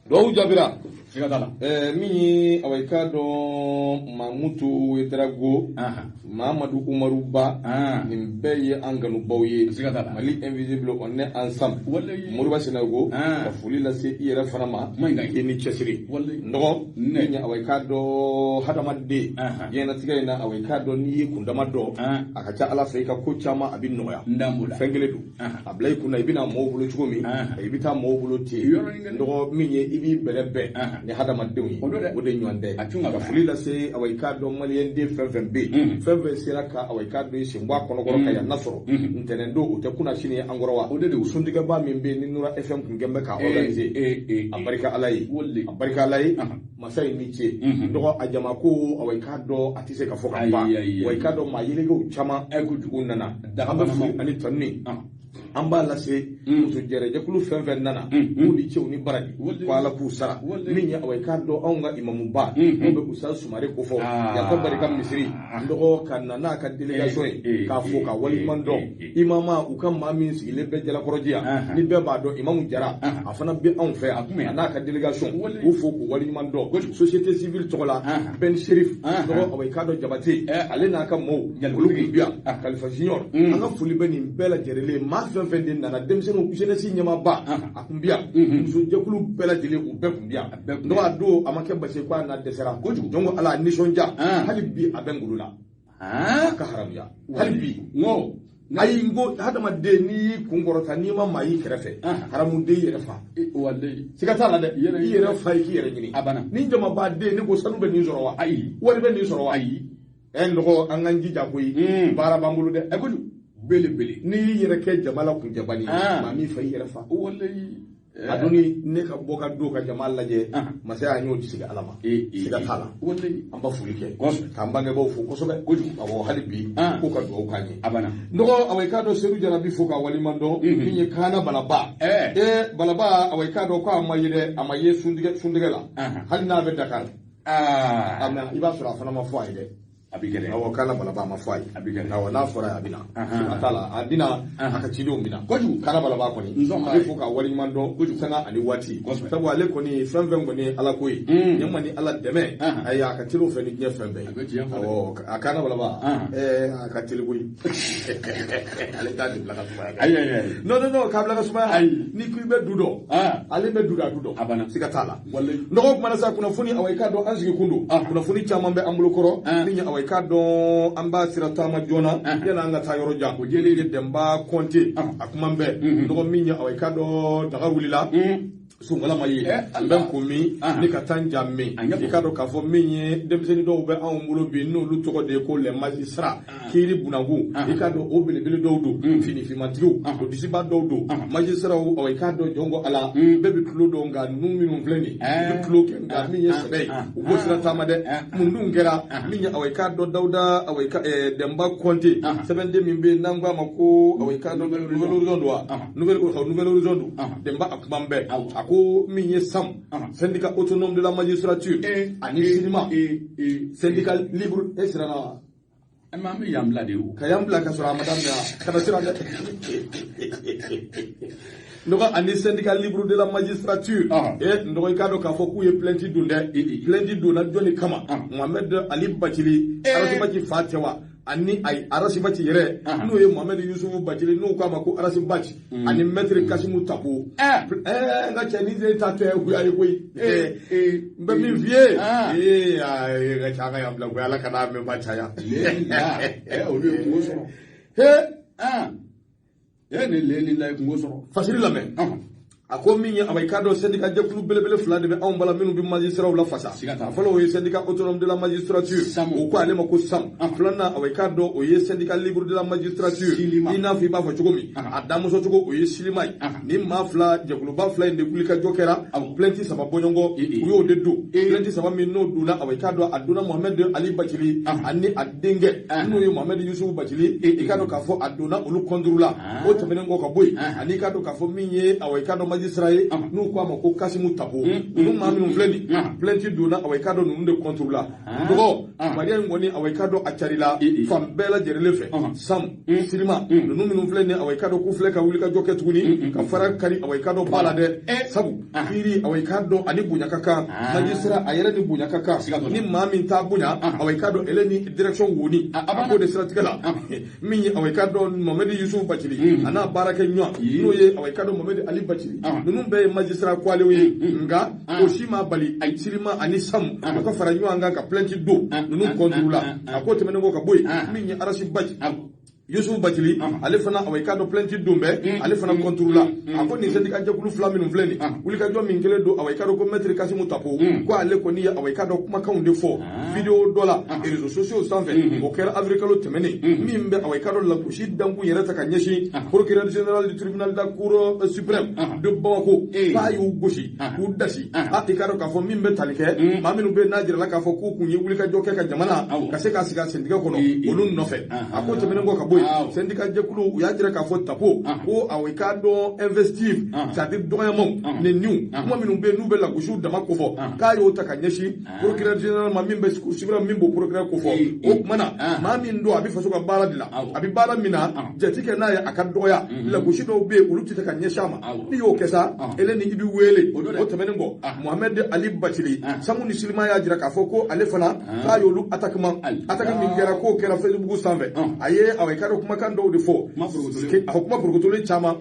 Duwawu jaabira. Siga t'a la. Min ye awa i k'a dɔn Mamutu Ouédraogo, Mamadu Umaru Ba, nin bɛɛ ye an kanubaw ye. Siga t'a la. Mali invisible, on est ensemble. Walayi. Moriba Sinago, Ah. ka foli lase i yɛrɛ fana ma. Kuma in ka ɲi. I ni cɛsiri. Walayi. N dɔgɔ, Ne. min ye awa i k'a dɔn hadamaden, Ahan. diɲɛlatigɛ in na awa i k'a dɔn n'i ye kundama dɔn, Ah. a ka ca Ala fɛ i ka ko caman a bɛ nɔgɔya. N dan b'o la. Fɛn kelen don. Ahan. A bila i kunna i bɛna mɔgɔw bolo cogo min, Ahan. i bɛ taa mɔgɔw bolo ten. Yɔrɔnin kelen. N dɔgɔ min ye i b'i bɛrɛ bɛn Ahan. ni hadamadenw ye. O don dɛ. O de ɲɔgɔn tɛ. A cun ka Ka ban. foli lase awa i k'a dɔn maliyɛn den fɛn fɛn bɛ yen. Fɛn fɛn sera ka awa i k'a dɔn i sen bɔ a kɔnɔkɔrɔ ka yan nasɔrɔ. Ntɛnɛn don o tɛ kunna sini ye an kɔrɔ wa. O de don. Suntigɛba min bɛ yen ni Nura FM kun kɛn bɛ k'a Eh, organiser. eh, eh, A barika Ala ye. Wale. A barika Ala ye. Ahan. Masa in ni ce. Mhm. Dɔgɔ a jama ko awa i k'a dɔn a tɛ se ka fɔ ka Ayi, ban. ayi, ayi. Wa i k'a dɔn maa yelekew caman Eh, kojugu. u nana. Daga An bɛ fana foli ma. ani tanu ni Ahan. an b'a lase muso jɛrɛjɛkulu fɛn fɛn nana k'u ni cɛw ni baraji Wale. ko Ala k'u sara Wale. min ye awa i k'a dɔn anw ka imamuba Mhm. n'o bɛ Usa Sumare kofɔ Ah. yan ka barika misiri n dɔgɔ ka na n'a ka délégation Eh, ye eh, k'a fo ka eh, waleɲuman dɔn eh, eh. imama u ka maa min sigilen bɛ Jalakɔrɔji yan Ahan. ni bɛɛ b'a dɔn imamu Jara Ahan. a fana bɛ anw fɛ A kun bɛ yan yan. a n'a ka délégation Wale. k'u fo k'u waleɲuman dɔn société civile tɔgɔ la Ahan. Ben Sherif Ahan. dɔgɔ awa i k'a dɔn Jabate Eh. ale n'a ka mɔɔw Jalakɔrɔtigi. olu kun bɛ yan Ah. Kalifa Junior Mm. an ka foli bɛ nin bɛɛ lajɛlen maa fɛn fɛn de nana denmisɛnninw jeunesse ɲɛmaaba Ahan. a kun bɛ yan Mhm. musojɛkulu bɛɛ lajɛlen u bɛɛ kun bɛ yan A bɛɛ kun bɛ dɔgɔ a don a ma kɛ basi ye ko a n'a dɛsɛra Kojugu. donc ala nisɔndiya Ah. hali bi a bɛ n golo la Ah. a ka haramuya hali bi N ko. ayi n ko hadamaden n'i y'i kun kɔrɔta n'i ma maa y'i kɛrɛfɛ Ahan. haramuden yɛrɛ fa Eh, walayi. siga t'a la dɛ I yɛrɛ- i yɛrɛ fa i k'i yɛrɛ ɲini A banna. ni jamabaden ne ko sanu bɛ nin sɔrɔ wa Ayi. wari bɛ nin sɔrɔ wa Ayi. ɛ n dɔgɔ an k'an jija koyi Mm. baara b'an bolo dɛ Ɛ kojugu. Belebele. n'i y'i yɛrɛ kɛ jama la kunjabani ye Ah. maa min fa i yɛrɛ fa Walayi. a doni ne ka bɔ ka don ka jama lajɛ Ah. masaya an y'o sigi ala ma Eh, eh, siga eh. t'a la Walayi. an b'a foli kɛ Kosɛbɛ. k'an bangebaaw fo kosɛbɛ Kojugu. awɔ hali bi Ah. k'u ka dugawu k'an ye A banna. n dɔgɔ awa i k'a dɔn Sedu Jarabi fo k'a waleɲuman dɔn Mhm. min ye Kaana Balaba Eh. ee Balaba awa i k'a dɔn k'a ma ye dɛ a ma ye suntigɛ la Ahan. hali n'a bɛ Dakar Ah. a ma i b'a sɔrɔ a fana ma fɔ a ye dɛ A bɛ gɛlɛya. awɔ Kaana Balaba a ma fɔ a ye A bɛ gɛlɛya. awɔ n'a fɔra a ye a bɛ na Ahan. siga t'a la a bɛ na Ahan. a ka cidenw bɛ na Kojugu. Kaana Balaba kɔni N sɔn a b'a bɛ ye. fo k'a waleɲuman dɔn Kojugu. sanga ani waati Kosɛbɛ. sabu ale kɔni fɛn fɛn kɔni ye ala ko ye Mm. ɲɛ ma ni ala dɛmɛ Ahan. ayi a ka teli o fɛ ni diɲɛ fɛn bɛɛ A bɛ tiɲɛ fɔ dɛ. awɔ a Kaana Balaba Ahan. ɛɛ a ka teli koyi ale t'a de bila ka sumaya Ayi ayi ayi. non non non k'a bila ka sumaya Ayi. n'i ko i bɛ du dɔn Ah. ale bɛ du dɔn a du dɔn A banna. siga t'a la Walayi. nɔgɔ kumana sa kunnafoni awa i k'a dɔn an sigi kun don Ah. kunnafoni caman bɛ an bolo kɔrɔ Ah. min ye awa i k'a dɔn an b'a sira taama joona Ah. yanni an ka taa yɔrɔ jan O jɛlen. ye Dɛnba Kɔnte Ah. a kuma bɛɛ Mhm. nɔgɔ min ye awa i k'a dɔn daga wulila Mm. sunkala ma ye Eh, n bɛ n ko min Ah. ni ka taa n ja min A ɲɛfɔ. i k'a dɔn k'a fɔ min ye denmisɛnnin dɔw bɛ anw bolo bi n'olu tɔgɔ de ye ko les magistrats kiiri bunakun Ah. i k'a dɔn o belebele dɔw don Mm. finifinmantigiw Ah. o disiba dɔw don Ah. magistrats awa i k'a dɔn jɔn ko ala Mm. bɛɛ bɛ tulo dɔn nka ninnu minnu filɛ nin ye Eh. u bɛ tulo kɛ nka Ah. min ye sɛbɛ ye Ah. u b'o sira taama dɛ Ah. mun dun kɛra Ah. min ye awa i k'a dɔn Dawuda awa i ka Dɛnba Kɔnte Ah. sɛbɛnden min bɛ yen n'an ko a ma ko awa i k'a dɔn Nouvelle Nouvel Horizon don wa Ah. Nouvel Horizon don Ah. Dɛnba a kuma bɛɛ Awɔ. a ko min ye SAM Ah. syndicat autonome de la magistrature Eh, ani eh, SYLIMA eh, eh. syndicat libre e siranna wa Eh, mais an bɛ yan bila de o. ka yan bila ka sɔrɔ a ma daminɛ wa kana siran dɛ nɔgɔ ani syndicat libre de la magistrature Ah. e nɔgɔ i k'a dɔn k'a fɔ k'u ye plainte don dɛ Eh, eh. plainte donna jɔnni kama Ah. Mohamed Ali Bacili Eh. Arasi Baci fa tɛ wa ani ayi Arasi Baci yɛrɛ Ah. n'o ye Mohamed Yusufu Bacili n'u k'a ma ko Arasi Baci ani maître Kasimu Tako Eh. n ka cɛ ni den ta tɛ goya ye koyi Eh, eh, n bɛ min f'i ye Ah. ee aa, ka ca an ka yan bila koyi ala kana mɛn ba caya Le ni la. Eh, olu ye kungo sɔrɔ. he Ah. Eh, ni le ni la ye kungo sɔrɔ. fasiri lamɛn Ɔhɔn. a ko min ye awa i k'a dɔn syndicat jɛkulu belebele fila de bɛ anw bala minnu bɛ magistrats la fasa Siga t'a la. a fɔlɔ o ye syndicat autonome de la magistrature SAM. o ko ale ma ko SAM Ah. filanan awa i k'a dɔn o ye syndicat libre de la magistrature SYLIMA. i n'a fɔ i b'a fɔ cogo min Ah. a damuso cogo o ye SYLIMA ye Ah. ni maa fila jɛkuluba fila in de wulikajɔ kɛra Awɔ. plainte saba bɔɲɔgɔnkɔ Eh, eh. u y'o de don Eh. plainte saba min n'o donna awa i k'a dɔn a donna Mohamed Ali Bacili Ah. ani a denkɛ Ah. n'o ye Mohamed Yusufu Bacili Eh, eh. i k'a dɔn k'a fɔ a donna olu contre la Ah. o tɛmɛnen kɔ ka bɔ yen Ah. ani i k'a dɔn k'a fɔ min ye awa i k'a dɔn magistrat ye n'u ko a ma ko Kasimu Tapo. Ninnu maa minnu filɛ nin plainte donna awa i k'a dɔn ninnu de contre la. Dɔgɔ Maria in kɔni awa i k'a dɔn a carila fan bɛɛ lajɛlen fɛ. Sam Silima ninnu minnu filɛ nin awa i k'a dɔn k'u filɛ ka wulikajɔ kɛ tuguni ka fara kari awa i k'a dɔn ba la dɛ, sabu kiiri awa i k'a dɔn ani bonya ka kan, magistrat a yɛrɛ ni bonya ka kan, ni maa min t'a bonya awa i k'a dɔn ele ni direction woni a k'o de siratigɛ la. Min ye awa i k'a dɔn Mohamed Yusuf Bacili a n'a baarakɛ ɲɔgɔn n'o ye awa i k'a dɔn Mohamed Ali Bacili, ninnu bɛɛ ye magistrat kwalew ye, nka o si ma bali Silima ani Sam u ka fara ɲɔgɔn kan ka plainte don ninnu contre la. A ko tɛmɛnen kɔ ka bɔ yen, min ye Arasi Baji Yusuf Bacili ale fana awa i k'a dɔn plainte don bɛɛ ale fana contre la. A ko nin syndicat jɛkulu fila minnu filɛ nin wulikajɔ min kɛlen don awa i k'a dɔn ko maître Kasimu Tapo ko ale kɔni ye awa i k'a dɔn kumakanw de fɔ vidéo dɔ la réseaux sociaux sanfɛ, o kɛra avril kalo tɛmɛnen, min bɛ awa i k'a dɔn lagosi dankun yɛrɛ ta ka ɲɛsin procureur général du tribunal de la cour suprême de Bamako, k'a y'u gosi k'u dasi. A i k'a dɔn k'a fɔ min bɛ tali kɛ maa minnu bɛ yen n'a jirala k'a fɔ k'u kun ye wulikajɔ kɛ ka jamana ka se k'a sigi a sentigɛ kɔnɔ olu nɔfɛ. A ko tɛmɛnen kɔ ka bɔ yen, syndicat jɛkulu u y'a jira k'a fɔ Tapo ko awa i k'a dɔn investive, c'est à dire dɔgɔyamaw neniw kuma minnu bɛ yen n'u bɛ lagosiw dama kofɔ, k'a y'o ta ka ɲɛsin procureur général ma min bɛ suprême min b'o procureur kofɔ. O tuma na maa min don a bɛ faso ka baara de la, a bɛ baara min na jate kɛ n'a ye a ka dɔgɔya, lagosi dɔw bɛ yen olu tɛ ka ɲɛsin a ma, n'i y'o kɛ sa ele ni i bɛ wele. O tɛmɛnen kɔ, Mohamed Ali Bacili, Samu ni Silima y'a jira k'a fɔ ko ale fana k'a y'olu attaquement attaque min kɛra k'o kɛra Facebook sanfɛ, a ye awa i k'a dɔn kumakan dɔw de fɔ, a ko kuma porokotolen caman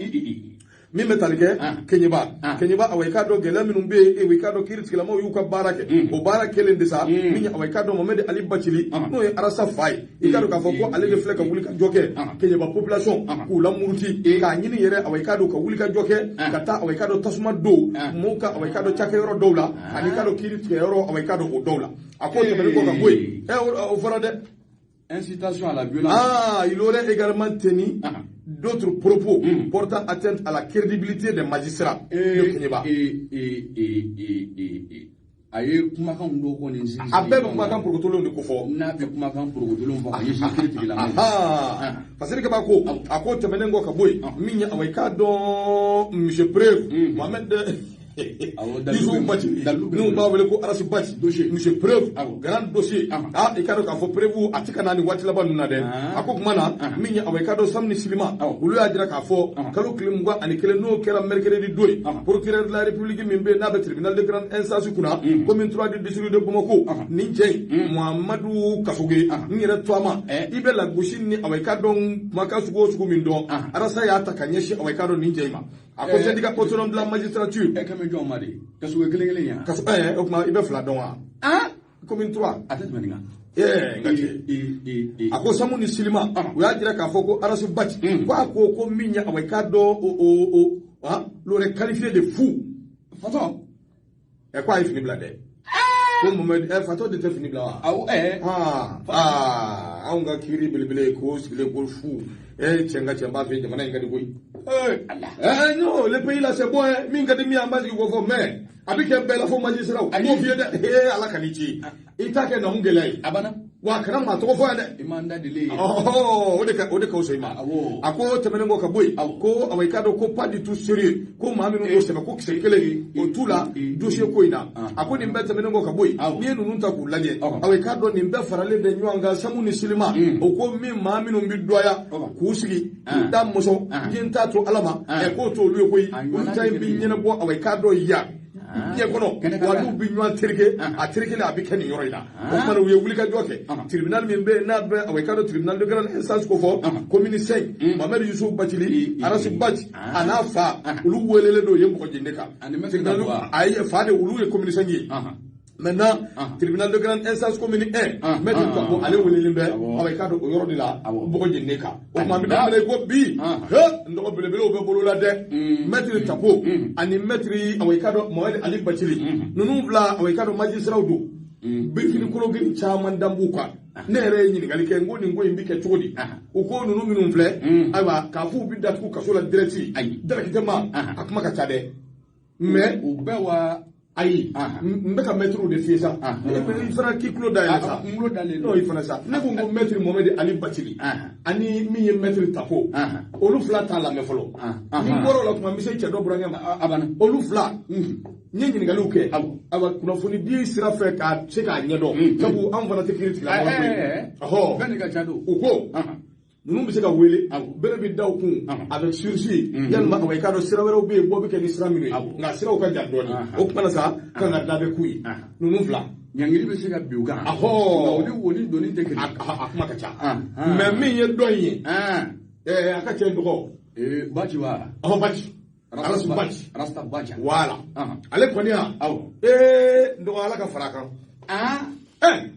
min bɛ tali kɛ Keɲeba awa i k'a dɔn gɛlɛya minnu bɛ yen, i k'a dɔn kiiri tigilamɔgɔw y'u ka baara kɛ, o baara kɛlen de sa min ye awa i k'a dɔn Mohamed Ali Bacili n'o ye Arasa fa ye, i k'a dɔn k'a fɔ ko ale de filɛ ka wuli ka jɔ kɛ Keɲeba population k'u lamuruti k'a ɲini yɛrɛ awa i k'a dɔn ka wuli ka jɔ kɛ ka taa awa i k'a dɔn tasuma don mɔgɔw ka awa i k'a dɔn cakɛyɔrɔ dɔw la ani i k'a dɔn kiiri tigɛyɔrɔ awa i k'a dɔn o dɔw la. A ko tɛmɛnen kɔ ka bɔ yen, o fɔra dɛ. Incitation à la violence. Ah, il aurait également tenu d'autres propos portant atteinte à la crédibilité des magistrats de Keɲeba. A ye kumakan dɔw kɔni sinsin. A bɛɛ bɛ kumakan porokotolenw de kofɔ. N'a bɛ kumakan porokotolenw fɔ ka ɲɛsin kiiri tigilamɔgɔw ma. Fasiri Kaba ko a ko tɛmɛnen kɔ ka bɔ yen, min ye awa i k'a dɔn monsieur Preuve Mohamed Yusuf Bacili n'u b'a wele ko Arasi Baci, monsieur Preuve grand dossier. Ah, i k'a dɔn k'a fɔ Preuve a tɛ ka na nin waati laban ninnu na dɛ. A ko tuma na min ye awa i k'a dɔn Sam ni Silima olu y'a jira k'a fɔ kalo tile 21 n'o kɛra mercredi don ye, procureur de la république min bɛ yen n'a bɛ tribunal de grande instance kunna commune 3 du district de Bamako, nin cɛ in Muhamadu Kasoge n yɛrɛ to a ma i bɛ lagosi ni awa i k'a dɔn kumakan sugu o sugu min dɔn, Arasa y'a ta ka ɲɛsin awa i k'a dɔn nin cɛ in ma. A ko syndicat autonome de la magistrature. E kɛmɛ jɔn ma de Kasoge kelen kelen yan. Kaso o tuma i bɛ fila dɔn wa? Commune 3. A tɛ tɛmɛ nin kan. N ka cɛ. A ko Samu ni Silima u y'a jira k'a fɔ ko Arasi Baci ko a ko ko min ye awa i k'a dɔn o l'aurait qualifié de fou. Fatɔ. Ko a ye fini bila dɛ. Ko Mohamed fatɔ de tɛ fini bila wa? Awɔ. Anw ka kiiri belebele k'o sigilen ko fou. Cɛ n ka cɛ n b'a fɛ jamana in ka di koyi. Non, le pays là c'est bon, min ka di min ye an b'a sigi k'o fɔ, mais a bɛ kɛ bɛɛ la fo magistrat n b'o f'i ye dɛ. Ala ka n'i ci i t'a kɛ namu gɛlɛya ye. A banna. Wa a kana maa tɔgɔ fɔ yan dɛ. I m'an da deli ye. O de ka fisa i ma. A ko tɛmɛnen kɔ ka bɔ yen, ko awa i k'a dɔn ko pas du tout sérieux, ko maa minnu y'o sɛbɛn ko kisɛ kelen o t'u la dossier ko in na. A ko nin bɛɛ tɛmɛnen kɔ ka bɔ yen, n'i ye ninnu ta k'u lajɛ, awa i k'a dɔn nin bɛɛ faralen bɛ ɲɔgɔn kan Samu ni Silima, o ko min maa minnu bɛ dɔgɔya k'u sigi k'u da mɔsɔn n ye n t'a to Ala ma, k'o t'olu ye koyi, olu ta in bɛ ɲɛnabɔ awa i k'a dɔn yan diɲɛ kɔnɔ, wa n'u bɛ ɲɔgɔn tereke a terekelen a bɛ kɛ nin yɔrɔ in na. O tuma na u ye wulikajɔ kɛ tribunal min bɛ yen n'a bɛ awa i k'a dɔn tribunal de grande instance ko fɔ commune 5, Mohamed Yusuf Bacili, Arasi Baci a n'a fa olu welelen don yen mɔgɔ jeni kan. Ayi fa de olu ye commune 5 ye. Maintenant, tribunal de grande instance commune 1, maître Tapo ale welelen bɛ awa i k'a dɔn o yɔrɔ de la bɔgɔ jeninen kan. O tuma an bɛ don min na i ko bi, n dɔgɔ belebelew bɛ bolo la dɛ. Maître Tapo ani maître awa i k'a dɔn Mohamed Ali Bacili ninnu fila awa i k'a dɔn magistrat don. Birifini kologirin caman dan b'u kan. Ne yɛrɛ ye ɲininkali kɛ n ko nin ko in bɛ kɛ cogo di? U ko ninnu minnu filɛ, ayiwa k'a f'u bɛ datugu kaso la direct directement a kuma ka ca dɛ. Mais u bɛɛ wa. Ayi, n bɛ ka mɛtiriw de f'i ye sa. I fana k'i tulo dayɛlɛ sa. N tulo dalen don. N'o i fana sa. Ne ko n ko mɛtiri Mohamed Ali Bathily ani min ye mɛtiri Tapo, olu fila t'a lamɛn fɔlɔ. Ni n bɔra o la tuma, n bɛ se cɛ dɔ burankɛ ma. A banna. Olu fila, n ye ɲininkaliw kɛ. Ayiwa, kunnafoni di sira fɛ ka se k'a ɲɛdɔn. Sabu anw fana tɛ kiiri tigilamɔgɔ ye. Ɔhɔ. Bɛɛ n'i ka ca don. U ko ninnu bɛ se ka wele, bere bɛ da u kun avec sursis, yalima awa i k'a dɔn sira wɛrɛw bɛ yen, bɔ bɛ kɛ ni sira minnu ye, nka siraw ka jan dɔɔnin. O tuma na sa, kan ka da bɛ k'u ye ninnu fila. Ɲangili bɛ se ka bin u kan. Ɔhɔ. O ni wo ni doni tɛ kelen. A kuma ka ca. Mais min ye dɔ in ye, a ka cɛ dɔgɔ. Baci wa. Ɔhɔn, Baci. Arasi Baci. Rasta Baci. Voilà. Ale kɔni yan. Awɔ. N dɔgɔ, Ala ka fara a kan.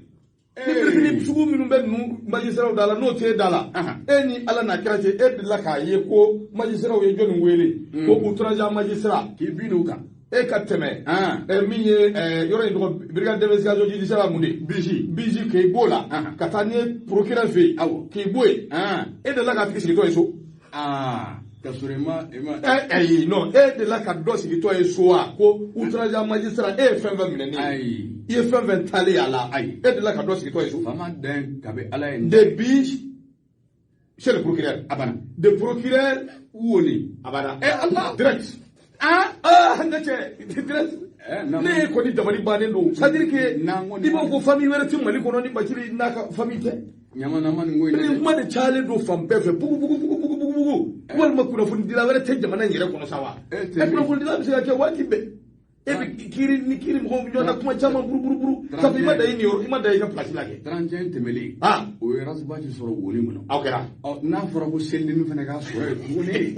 Ni birifini sugu minnu bɛ ninnu magistrat da la, n'o t'e da la, e ni Ala n'a kira cɛ, e delila k'a ye ko magistrat ye jɔnni wele ko outrage à magistrat. K'i bin u kan. E ka tɛmɛ min ye yɔrɔ in tɔgɔ, brigade d'investigation judiciaire la, mun de BIJ. BIJ, k'i b'o la ka taa n'i ye procureur fɛ yen, k'i bɔ yen, e delila k'a tigi sigitɔ ye so? Ka sɔrɔ i ma i ma. Ayi, non, e delila ka dɔ sigitɔ ye so wa, ko outrage à magistrat, e ye fɛn fɛn minɛ ne ye? Ayi. I ye fɛn fɛn taalen a la? Ayi. E delila ka dɔ sigitɔ ye so? Faama dan kabi Ala ye. De BIJ chez le procureur. A banna. De procureur Woni. A banna. Ala. Direct. Ah, ne cɛ, direct. Ne kɔni dabali bannen don, c'est à dire que i b'a fɔ ko famille wɛrɛ tɛ Mali kɔnɔ ni Bathily n'a ka famille tɛ. Ɲama nama nin ko in. Ni kuma de cayalen don fan bɛɛ fɛ, bugu bugu bugu bugu bugu bugu, walima kunnafonidila wɛrɛ tɛ jamana in yɛrɛ kɔnɔ sa wa? Kunnafonidila bɛ se ka kɛ waati bɛɛ. E bɛ kiiri ni kiiri mɔgɔw bɛ ɲɔgɔn na, kuma caman buruburu, sabu i ma da i niyɔrɔ, i ma da i ka place la kɛ. 31 tɛmɛlen. O ye Ras Bath sɔrɔ woni kɔnɔ. Aw kɛra. Ɔ, n'a fɔra ko selideni fana k'a sɔrɔ yen tuguni,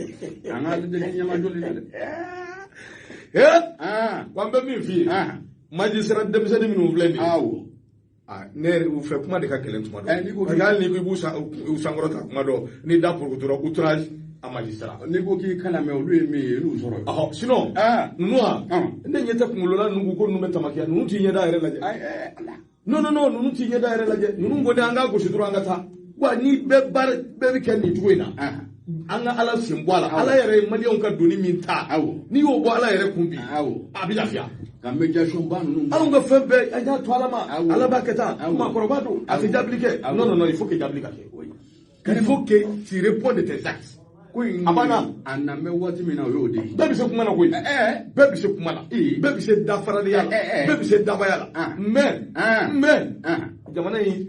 an ka deli ɲɛmajɔli la dɛ. Wa n bɛ min f'i ye, magistrat denmisɛnnin minnu filɛ nin ye. Awɔ. Ne yɛrɛ u fɛ, kuma de ka gɛlɛn tuma dɔ. Parce que hali n'i ko i b'u sankɔrɔta kuma dɔ, n'i da porokotora outrage à magistrat. N'i ko k'i kalan mɛ, olu ye min ye, n'u sɔrɔ. Ɔhɔ, sinon ninnu wa, ne ɲɛ tɛ kunkolo la ninnu ko ninnu bɛ tamakiya, ninnu t'i ɲɛda yɛrɛ lajɛ. Non non non, ninnu t'i ɲɛda yɛrɛ lajɛ. Ninnu kɔni, an k'a gosi dɔrɔn, an ka taa. Wa ni bɛɛ baara bɛɛ bɛ kɛ nin cogo in na, an ka Ala sen bɔ a la. Ala yɛrɛ ye maliyɛnw ka doni min ta, n'i y'o bɔ Ala yɛrɛ kun bi, a bɛ lafiya. Ka médiation ba ninnu. Anw ka fɛn bɛɛ, an y'a to Ala ma. Ala b'a kɛ tan, maakɔrɔba don, a tɛ jaabili kɛ. Non non non, il faut que jaabili ka kɛ. Il faut que tu réponds de tes actes. Ko in a banna. A na mɛn waati min na, o y'o de ye. Bɛɛ bɛ se kuma na koyi. Bɛɛ bɛ se kuma la. Bɛɛ bɛ se dafaraliya la. Bɛɛ bɛ se dabaya la. Mais jamana in,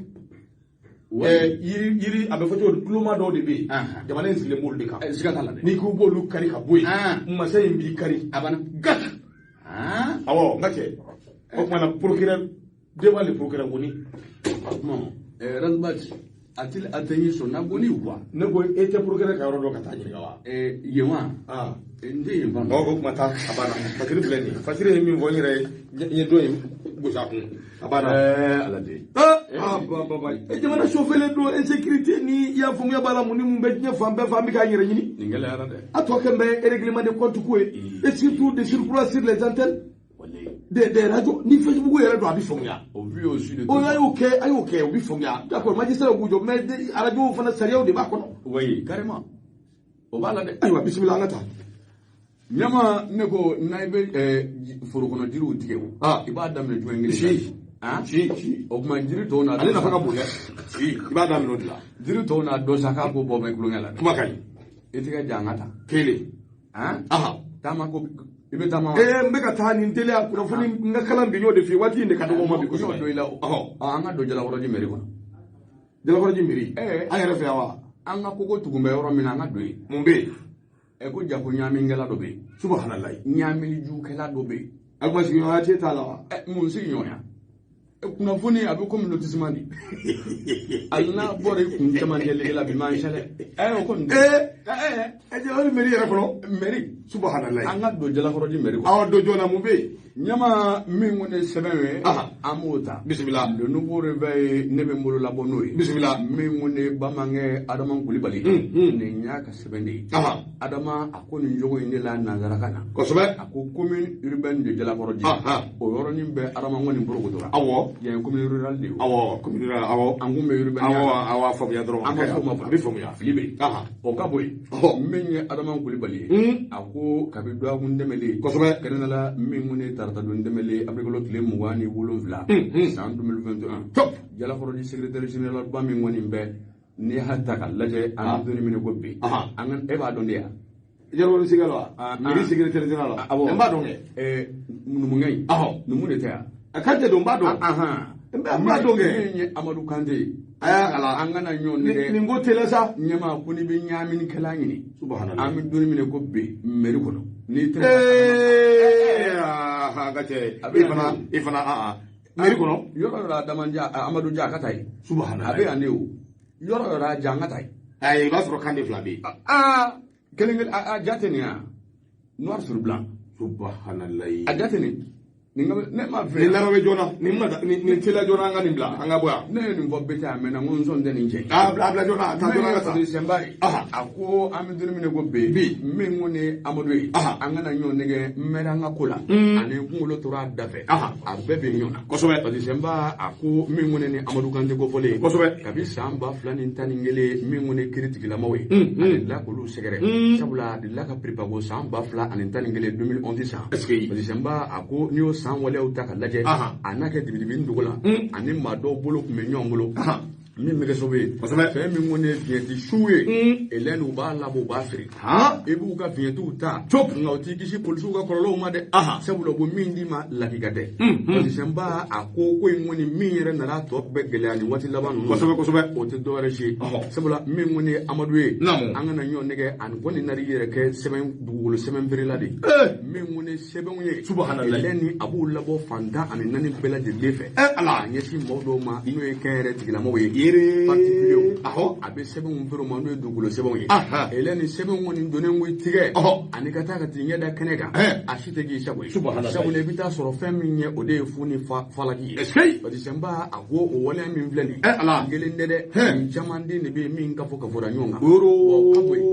yiri a bɛ fɔ cogo di, tuloma dɔw de bɛ yen, jamana in sigilen b'olu de kan. Siga t'a la dɛ. N'i ko b'olu kari ka bɔ yen, masa in b'i kari. A banna. Gata. Awɔ, n ka cɛ, o tuma na procureur, devant le procureur kɔni. Bon, Ras Bath a-t-il atteint son agonie ou quoi? Ne ko e tɛ procureur ka yɔrɔ dɔn ka taa ɲininka wa? Yen wa? N tɛ yen fana. Ɔ, o kuma taa, a banna. Fasiri filɛ nin ye, fasiri ye min fɔ, n yɛrɛ ye, n ye dɔ in gosi a kun, a banna. Ala de. Ah, ba ba ba, jamana sofɛlen don, insécurité ni i y'a faamuya b'a la, mun ni mun bɛ diɲɛ fan bɛɛ fɛ, an bɛ k'an yɛrɛ ɲini. Nin gɛlɛyara dɛ. A tɔ kɛ bɛ règlement de compte ko ye, et surtout de surcroît sur les antennes des radios ni Facebook yɛrɛ don, a bɛ faamuya. Au vu au su de. O, a y'o kɛ, a y'o kɛ, o bɛ faamuya. D'accord, magistrat b'u jɔ, mais radio fana, sariyaw de b'a kɔnɔ. Oui, carrément. O b'a la dɛ. Ayiwa, bisimila, an ka taa. Ɲama, ne ko n'a bɛ foro kɔnɔ jiriw tigɛ o, i b'a daminɛ jumɛn kelen? Si. Si. O tuma jiri tɔw n'a. Ale nafa ka bon dɛ. Si, i b'a daminɛ o de la. Jiri tɔw n'a dɔ sa k'a ko bɔ bɛ kulonkɛ la. Kuma ka ɲi. I tɛgɛ jan, an ka taa. Kelen. Taama ko i bɛ taama wa? N bɛ ka taa nin teliya, kunnafoni n ka kalan bi, n y'o de f'i ye, waati in de ka dɔgɔ n ma bi kosɛbɛ. N y'o don i la o. An ka don Jalakɔrɔji mairie kɔnɔ. Jalakɔrɔji mairie? An yɛrɛ fɛ yan wa? An ka koko tugun bɛ yɔrɔ min na, an ka don yen. Mun bɛ yen? Ko jako ɲaamikɛla dɔ bɛ yen. Subahanallahi. Ɲaamilijukɛla dɔ bɛ yen. A kuma sigiɲɔgɔnya t'e t'a la wa? Mun sigiɲɔgɔnya? Kunnafoni a bɛ komi lotissement de. Hali n'a bɔra i kun cɛmancɛ lege la bi, m'an sɛlɛ. O kɔni. Jalakɔrɔji mairie yɛrɛ kɔnɔ? Mairie. Subahanallahi. An ka don Jalakɔrɔji mairie kɔnɔ. Awɔ, don joona, mun bɛ yen? Ɲama, min kɔni ye sɛbɛn ye, an b'o ta. Bisimila. Le nouveau réveil, ne bɛ n bolo labɔ n'o ye. Bisimila. Min kɔni ye bamanankɛ Adama Kulibali. Nin y'a ka sɛbɛn de ye. Adama a ko nin jogo in de la nanzarakan na. Kosɛbɛ. A ko commune urbaine de Jalakɔrɔji. O yɔrɔnin bɛɛ Adama kɔni porokotora. Awɔ. Yan ye commune rurale de ye. Awɔ, commune rurale, awɔ. An kun bɛ urbaine. Awɔ, awɔ, a faamuya dɔrɔn. An ma fɔ o ma fɔlɔ. A bɛ faamuya. Fili bɛ yen. O ka bɔ yen. Min ye Adama Kulibali ye, a ko kabi dɔgɔkun tɛmɛlen. Kosɛbɛ. Kɛrɛnkɛrɛnnenya min kɔni ye tarata don tɛmɛlen, avril tile 27, san 2021. Top. Jalakɔrɔji secrétaire général ba min kɔni bɛ, n'i y'a ta k'a lajɛ, an bɛ don min ko bi. An ka e b'a dɔn de yan. Jalakɔrɔji secrétaire wa? Mairie secrétaire général wa? Awɔ. N b'a dɔn kɛ. Numukɛ in. Numu de tɛ yan. A Kante don, n b'a dɔn. N b'a dɔn kɛ. Min ye Amadu Kante ye. Aya ala. An kana ɲɔgɔn nɛgɛ. Nin ko teliya sa. Ɲɛmaa ko n'i bɛ ɲaaminikɛla ɲini. Subhanallah. An bɛ don min ko bi mairie kɔnɔ. N'i tɛ. Aa ka cɛ. E fana mairie kɔnɔ. Yɔrɔ yɔrɔ Adama Dia, Amadu Dia a ka taa yen. Subhanallah. A bɛ yan de o. Yɔrɔ yɔrɔ a ja an ka taa yen. Ayi, i b'a sɔrɔ kan de fila bɛ yen. Aa kelen kelen a ja tɛ nin yan. Noir sur blanc. Subhanallah. A ja tɛ nin. Nin ka ne ma fɛ. Nin lamɛn joona, nin ma nin teliya joona, an ka nin bila, an ka bɔ yan. Ne ye nin fɔ bɛɛ tɛ a mɛnna, n ko n sɔn tɛ nin cɛ. A bila joona, a taa joona ka sa. Ne ye Senba ye. A ko an bɛ don min ko bi. Min ko ne Amadu ye. An kana ɲɔgɔn nɛgɛ, n mɛnna an ka ko la. Ani kunkolo tora a da fɛ. A bɛɛ bɛ ɲɔgɔn na. Kosɛbɛ. Parce que Senba a ko min ko ne ni Amadu Kante ko fɔlen. Kosɛbɛ. Kabi san 2011, min ko ne kiiritigilamaw ye. A delila k'olu sɛgɛrɛ. Sabula a delila ka piripago san 2011, 2011 san. Est-ce que. Parce que Senba a ko n'i y'o san waleyaw ta k'a lajɛ, a n'a kɛ dibidibi dogo la, ani maa dɔw bolo tun bɛ ɲɔgɔn bolo, min bɛ kɛ sababu ye. Kosɛbɛ. Fɛn min kɔni ye vignette su ye, Hélène u b'a labɔ, u b'a feere. I b'u ka vignettew ta. Nka u t'i kisi polisiw ka kɔlɔlɔw ma dɛ. Sabula u bɛ min d'i ma lakika tɛ. Parce que Senba a ko in kɔni min yɛrɛ nana tɔ bɛɛ gɛlɛya nin waati laban ninnu. Kosɛbɛ kosɛbɛ. O tɛ dɔwɛrɛ si ye. Sabula min kɔni ye Amadu ye. An kana ɲɔgɔn nɛgɛ, ani kɔni nari yɛrɛ kɛ sɛbɛn dugukolo sɛbɛn feerela de ye. Min kɔni ye sɛbɛnw ye. Subhanallah. Hélène a b'u labɔ fan 14 bɛɛ lajɛlen fɛ. Ala. A ɲɛsin maaw dɔw ma n'o ye kɛnyɛrɛ tigilamɔgɔw ye. Yere. A bɛ sɛbɛnw feere ma n'o ye dugukolo sɛbɛnw ye. Hélène sɛbɛnw kɔni donnen ko i tigɛ. Ani ka taa ka t'i ɲɛ da kɛnɛ kan. A si tɛ k'i sago ye. Subhanallah. Sabula i bɛ taa sɔrɔ fɛn min ye, o de ye fu ni falaki ye. Est-ce que. Parce que Senba a ko o waleya min filɛ nin ye. Ala. N kelen tɛ dɛ. Nin caman den de bɛ yen min kafo kafora ɲɔgɔn kan. Yoro. Ka bɔ yen.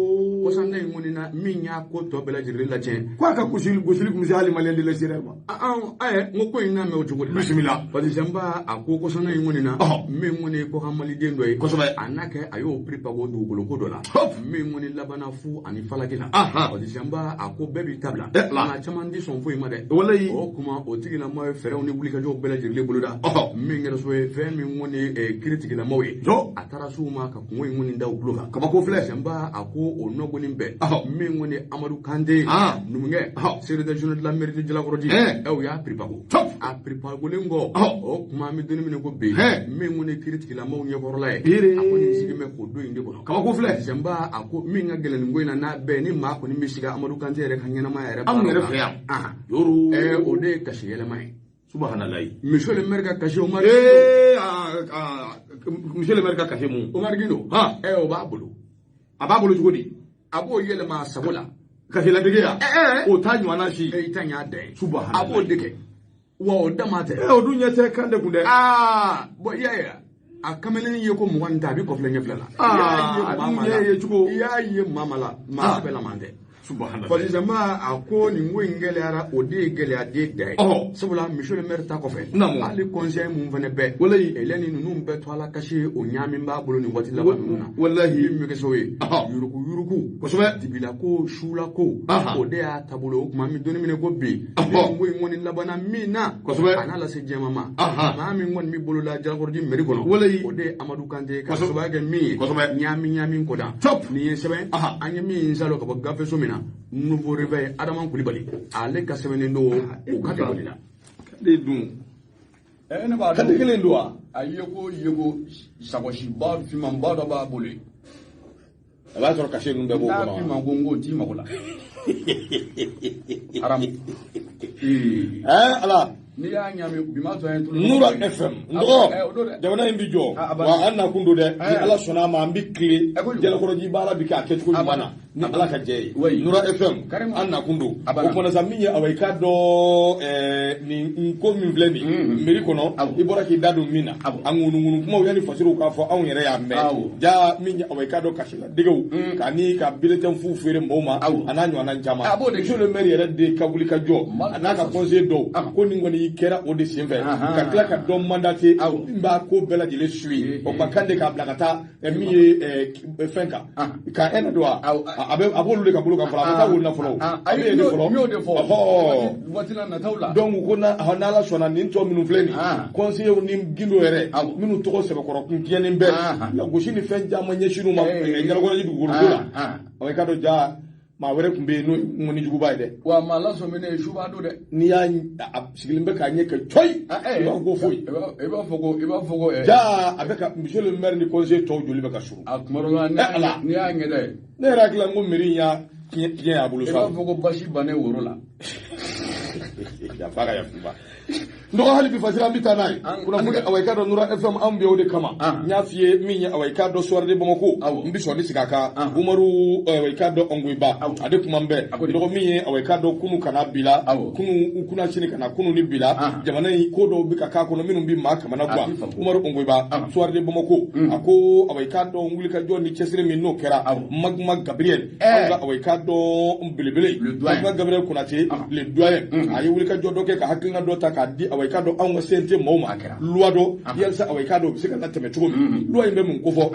Kɔsanda in kɔni na min y'a ko tɔ bɛɛ lajɛlen lajɛ. Ko a ka gosili kun bɛ se hali maliyɛn de lajɛ ma. N ko ko in n'a mɛn o cogo de la. Bisimila. Parce que Senba a ko kɔsanda in kɔni na. Min kɔni ye kɔkan maliden dɔ ye. Kosɛbɛ. A n'a kɛ a y'o piripago dugukolo ko dɔ la. Min kɔni labanna fu ani falaki la. Parce que Senba a ko bɛɛ b'i ta bila. Nka caman tɛ sɔn foyi ma dɛ. Walayi. O kuma o tigilamɔgɔ ye fɛɛrɛw ni wulikajɔw bɛɛ lajɛlen boloda. Min kɛra so ye fɛn min kɔni ye kiiritigilamaw ye. A taara s'u ma ka kungo in kɔni da u tulo kan. Kabako filɛ. Senba a ko o nɔ kɔni bɛɛ. Min kɔni ye Amadu Kante. Numukɛ. Secrétaire général de la mairie de Jalakɔrɔji. U y'a piripago. A piripagolen kɔ. O kuma an bɛ don min ko bi. Min kɔni ye kiiritigilamaw ɲɛkɔrɔla ye. A kɔni sigi bɛ k'o don in de kɔnɔ. Kabako filɛ. Senba a ko min ka gɛlɛn nin ko in na n'a bɛɛ ni maa kɔni bɛ sigi Amadu Kante yɛrɛ ka ɲɛnamaya yɛrɛ. Anw yɛrɛ fɛ yan. Yoro. O de ye kasi yɛlɛma ye. Subhanallahi. Monsieur le maire ka kasi Omar. Monsieur le maire ka kasi mun? Omar Guindo. O b'a bolo. A b'a bolo cogo di? A b'o yɛlɛma a sago la. Kasi ladege ya? O t'a ɲɔgɔnna si. I ta ɲ'a dan ye. Subahana. A b'o de kɛ. Wa o dama tɛ. O dun ɲɛ tɛ kan de kun dɛ. Bɔn i y'a ye a kamalen ye ko 20 ta a bɛ kɔfilɛ ɲɛ fila la. I I y'a ye maa ma la, maa sɛbɛlaman tɛ. Subhanallah. Parce que Senba a ko nin ko in gɛlɛyara, o de ye gɛlɛya den da ye. Sabula monsieur le maire ta kɔfɛ. Hali conseil mun fana bɛɛ. Walayi. Hélène ninnu bɛɛ to ala kasi o ɲaami b'a bolo nin waati laban ninnu na. Walayi. Min bɛ kɛ sababu ye. Yuruku yuruku. Kosɛbɛ. Dibila ko sula ko. O de y'a taabolo. O kuma an bɛ don min ko bi. Nin ko in kɔni labanna min na. Kosɛbɛ. A n'a lase diɲɛ ma. Maa min kɔni bɛ bolo la Jalakɔrɔji mairie kɔnɔ. Walayi. O de ye Amadu Kante ka sababu kɛ min ye. Kosɛbɛ. Ɲaami ɲaami ko da. Top. Nin ye sɛbɛn. An ye min salo ka bɔ gafe so min na. Nouveau Réveil Adama Kulibali ale ka sɛbɛnnen don o ka de la. De dun. Ne b'a dɔn. Kante kelen don wa? A ye ko sakɔsiba finmanba dɔ b'a bolo yen. A b'a sɔrɔ kasi ninnu bɛɛ b'o kɔnɔ. N'a finman ko n k'o t'i mago la. Haramu. Ala. N'i y'a ɲami bi ma tɔ ye tulu. Nura FM. N dɔgɔ. Jamana in bi jɔ. Wa an nakun don dɛ. Ni Ala sɔnna a ma an bi tile. Jalakɔrɔji baara bi kɛ a kɛcogo ɲuman na. Ni Ala ka jɛ ye. Oui. Nura FM. Carrément. An nakun don. A banna. O kumana sa, min ye, awa, i k'a dɔn nin ko min filɛ nin mairie kɔnɔ, Awɔ. i bɔra k'i da don min na, Awɔ. a ŋunuŋunu kumaw, yanni Fasiriw k'a fɔ, anw yɛrɛ y'a mɛn. Awɔ. Ja min ye, awa, i k'a dɔn kasila degew ka ni ka bulletin fu feere mɔgɔw ma, Awɔ. a n'a ɲɔgɔnna caman. A b'o de kɛ. Monsieur le maire yɛrɛ de ka wuli ka jɔ, Mal- a n'a ka conseiller dɔw, ko nin kɔni kɛra o de senfɛ, ka tila ka dɔ mandaté min b'a ko bɛɛ lajɛlen suit. O ma kan de k'a bila ka taa min ye fɛn kan ka e na don wa, a b'olu de ka bolo kan fɔlɔ, a ma taa wolo na fɔlɔ, a bɛ yen de fɔlɔ. N y'o de fɔ. Ɔhɔ. Waati la nataw la. Donc ko na n'Ala sɔnna, nin tɔ minnu filɛ nin, conseillers ni Gindo yɛrɛ, minnu tɔgɔ sɛbɛkɔrɔ kun tiɲɛnen bɛ, lagosi ni fɛn caman ɲɛsinn'u ma Jalakɔrɔji dugukolo ko la, ɔ, i ka dɔn ja maa wɛrɛ tun bɛ yen n'o ye ŋɔni juguba ye dɛ. Wa maa lasɔminen suba don dɛ. N'i y'a a sigilen bɛ k'a ɲɛ kɛ cɔyi, i b'a fɔ ko foyi. I b'a fɔ ko Ja a bɛ ka monsieur le maire ni conseiller tɔw joli bɛ ka surun. A kuma dɔ la, Ala. n'i y'a ɲɛda ye, Ne yɛrɛ hakili la n ko mairie in y'a tiɲɛ y'a bolo i sa. b'a fɔ ko basi bannen woro la. Yafa ka yafa i ma. N dɔgɔ, hali bi Fasiri, an bɛ taa n'a ye. Kunnafoni, awa, i k'a dɔn Nura FM, anw bɛ o de kama. N y'a f'i ye, min ye, awa, i k'a dɔn soir de Bamako, n bɛ sɔn sigi a kan. Umaru, awa, i k'a dɔn Ongoyiba, ale kuma n bɛɛ. Dɔgɔ, min ye, awa, i k'a dɔn kunu kana bi la, kunu kuna sini kana kunu ni bi la, jamana in ko dɔw bɛ ka k'a kɔnɔ minnu bɛ maa kamana A gan. t'i faamu. Umaru Ongoyiba, soir de Bamako, a ko, awa, i k'a dɔn wulikajɔ ni cɛsiri min n'o kɛra, Magma Gabriel, anw ka, awa, i k'a dɔn belebele, Le doyen. Magma Gabriel Konate, le doyen, a ye wulikajɔ dɔ kɛ ka hakilina dɔ ta k'a di, awa, i k'a dɔn anw ka CNT maaw ma, A kɛra. loi dɔ yalisa, awa, i k'a dɔn u bɛ se ka latɛmɛ cogo min. Loi in bɛ mun ko fɔ?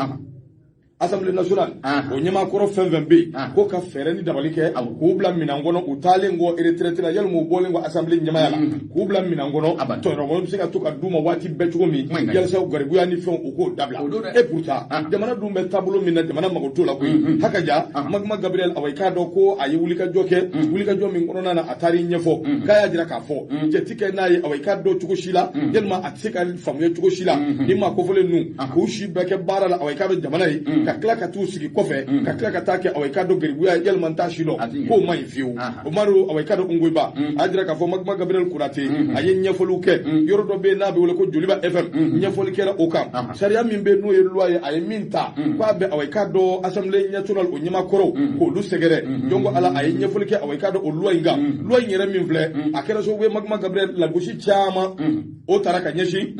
Assemblée nationale o ɲɛmaakɔrɔ fɛn fɛn bɛ yen, ko ka fɛɛrɛ ni dabali kɛ k'u bila minɛn kɔnɔ, u taalen kɔ retraite la, yalima u bɔlen kɔ assemblée ɲɛmaaya la, k'u bila minɛn kɔnɔ, Abada. tɔɲɔgɔn bɛ se ka to ka d'u ma waati bɛɛ cogo min, Kuma in ka ɲi. yalisa garibuya ni fɛnw, u k'o dabila. O don dɛ. Et pourtant jamana dun bɛ taabolo min na, jamana mago t'o la koyi. Haka ja Magma Gabriel, awa, i k'a dɔn ko a ye wulikajɔ kɛ, wulikajɔ min kɔnɔna na a taar'i ɲɛfɔ k'a y'a jira k'a fɔ cɛ ti kɛ n'a ye, awa, i k'a dɔn cogo si la, yalima a tɛ se ka faamuya cogo si la, ni maa kofɔlen ninnu k'u si bɛɛ kɛ baara la, awa, i k'a dɔn jamana ye, ka tila ka t'u sigi kɔfɛ, ka tila ka taa kɛ, awa, i k'a dɔn garibuya, yalima n t'a si dɔn, A ti ɲɛ. k'o man ɲi fiyewu. Umaru, awa, i k'a dɔn Ongoyiba, a y'a jira k'a fɔ Magma Gabriel Konate a ye ɲɛfɔliw kɛ yɔrɔ dɔ bɛ yen n'a bɛ wele ko Joliba FM. Ɲɛfɔli kɛra o kan, sariya min bɛ yen n'o ye loi ye, a ye min ta k'a bɛ, awa, i k'a dɔn assemblée nationale o ɲɛmaakɔrɔw k'olu sɛgɛrɛ. Donc ala a ye ɲɛfɔli kɛ, awa, i k'a dɔn o loi in kan. Loi in yɛrɛ min filɛ, a kɛra sababu ye Magma Gabriel lagosi caman o taara ka ɲɛsin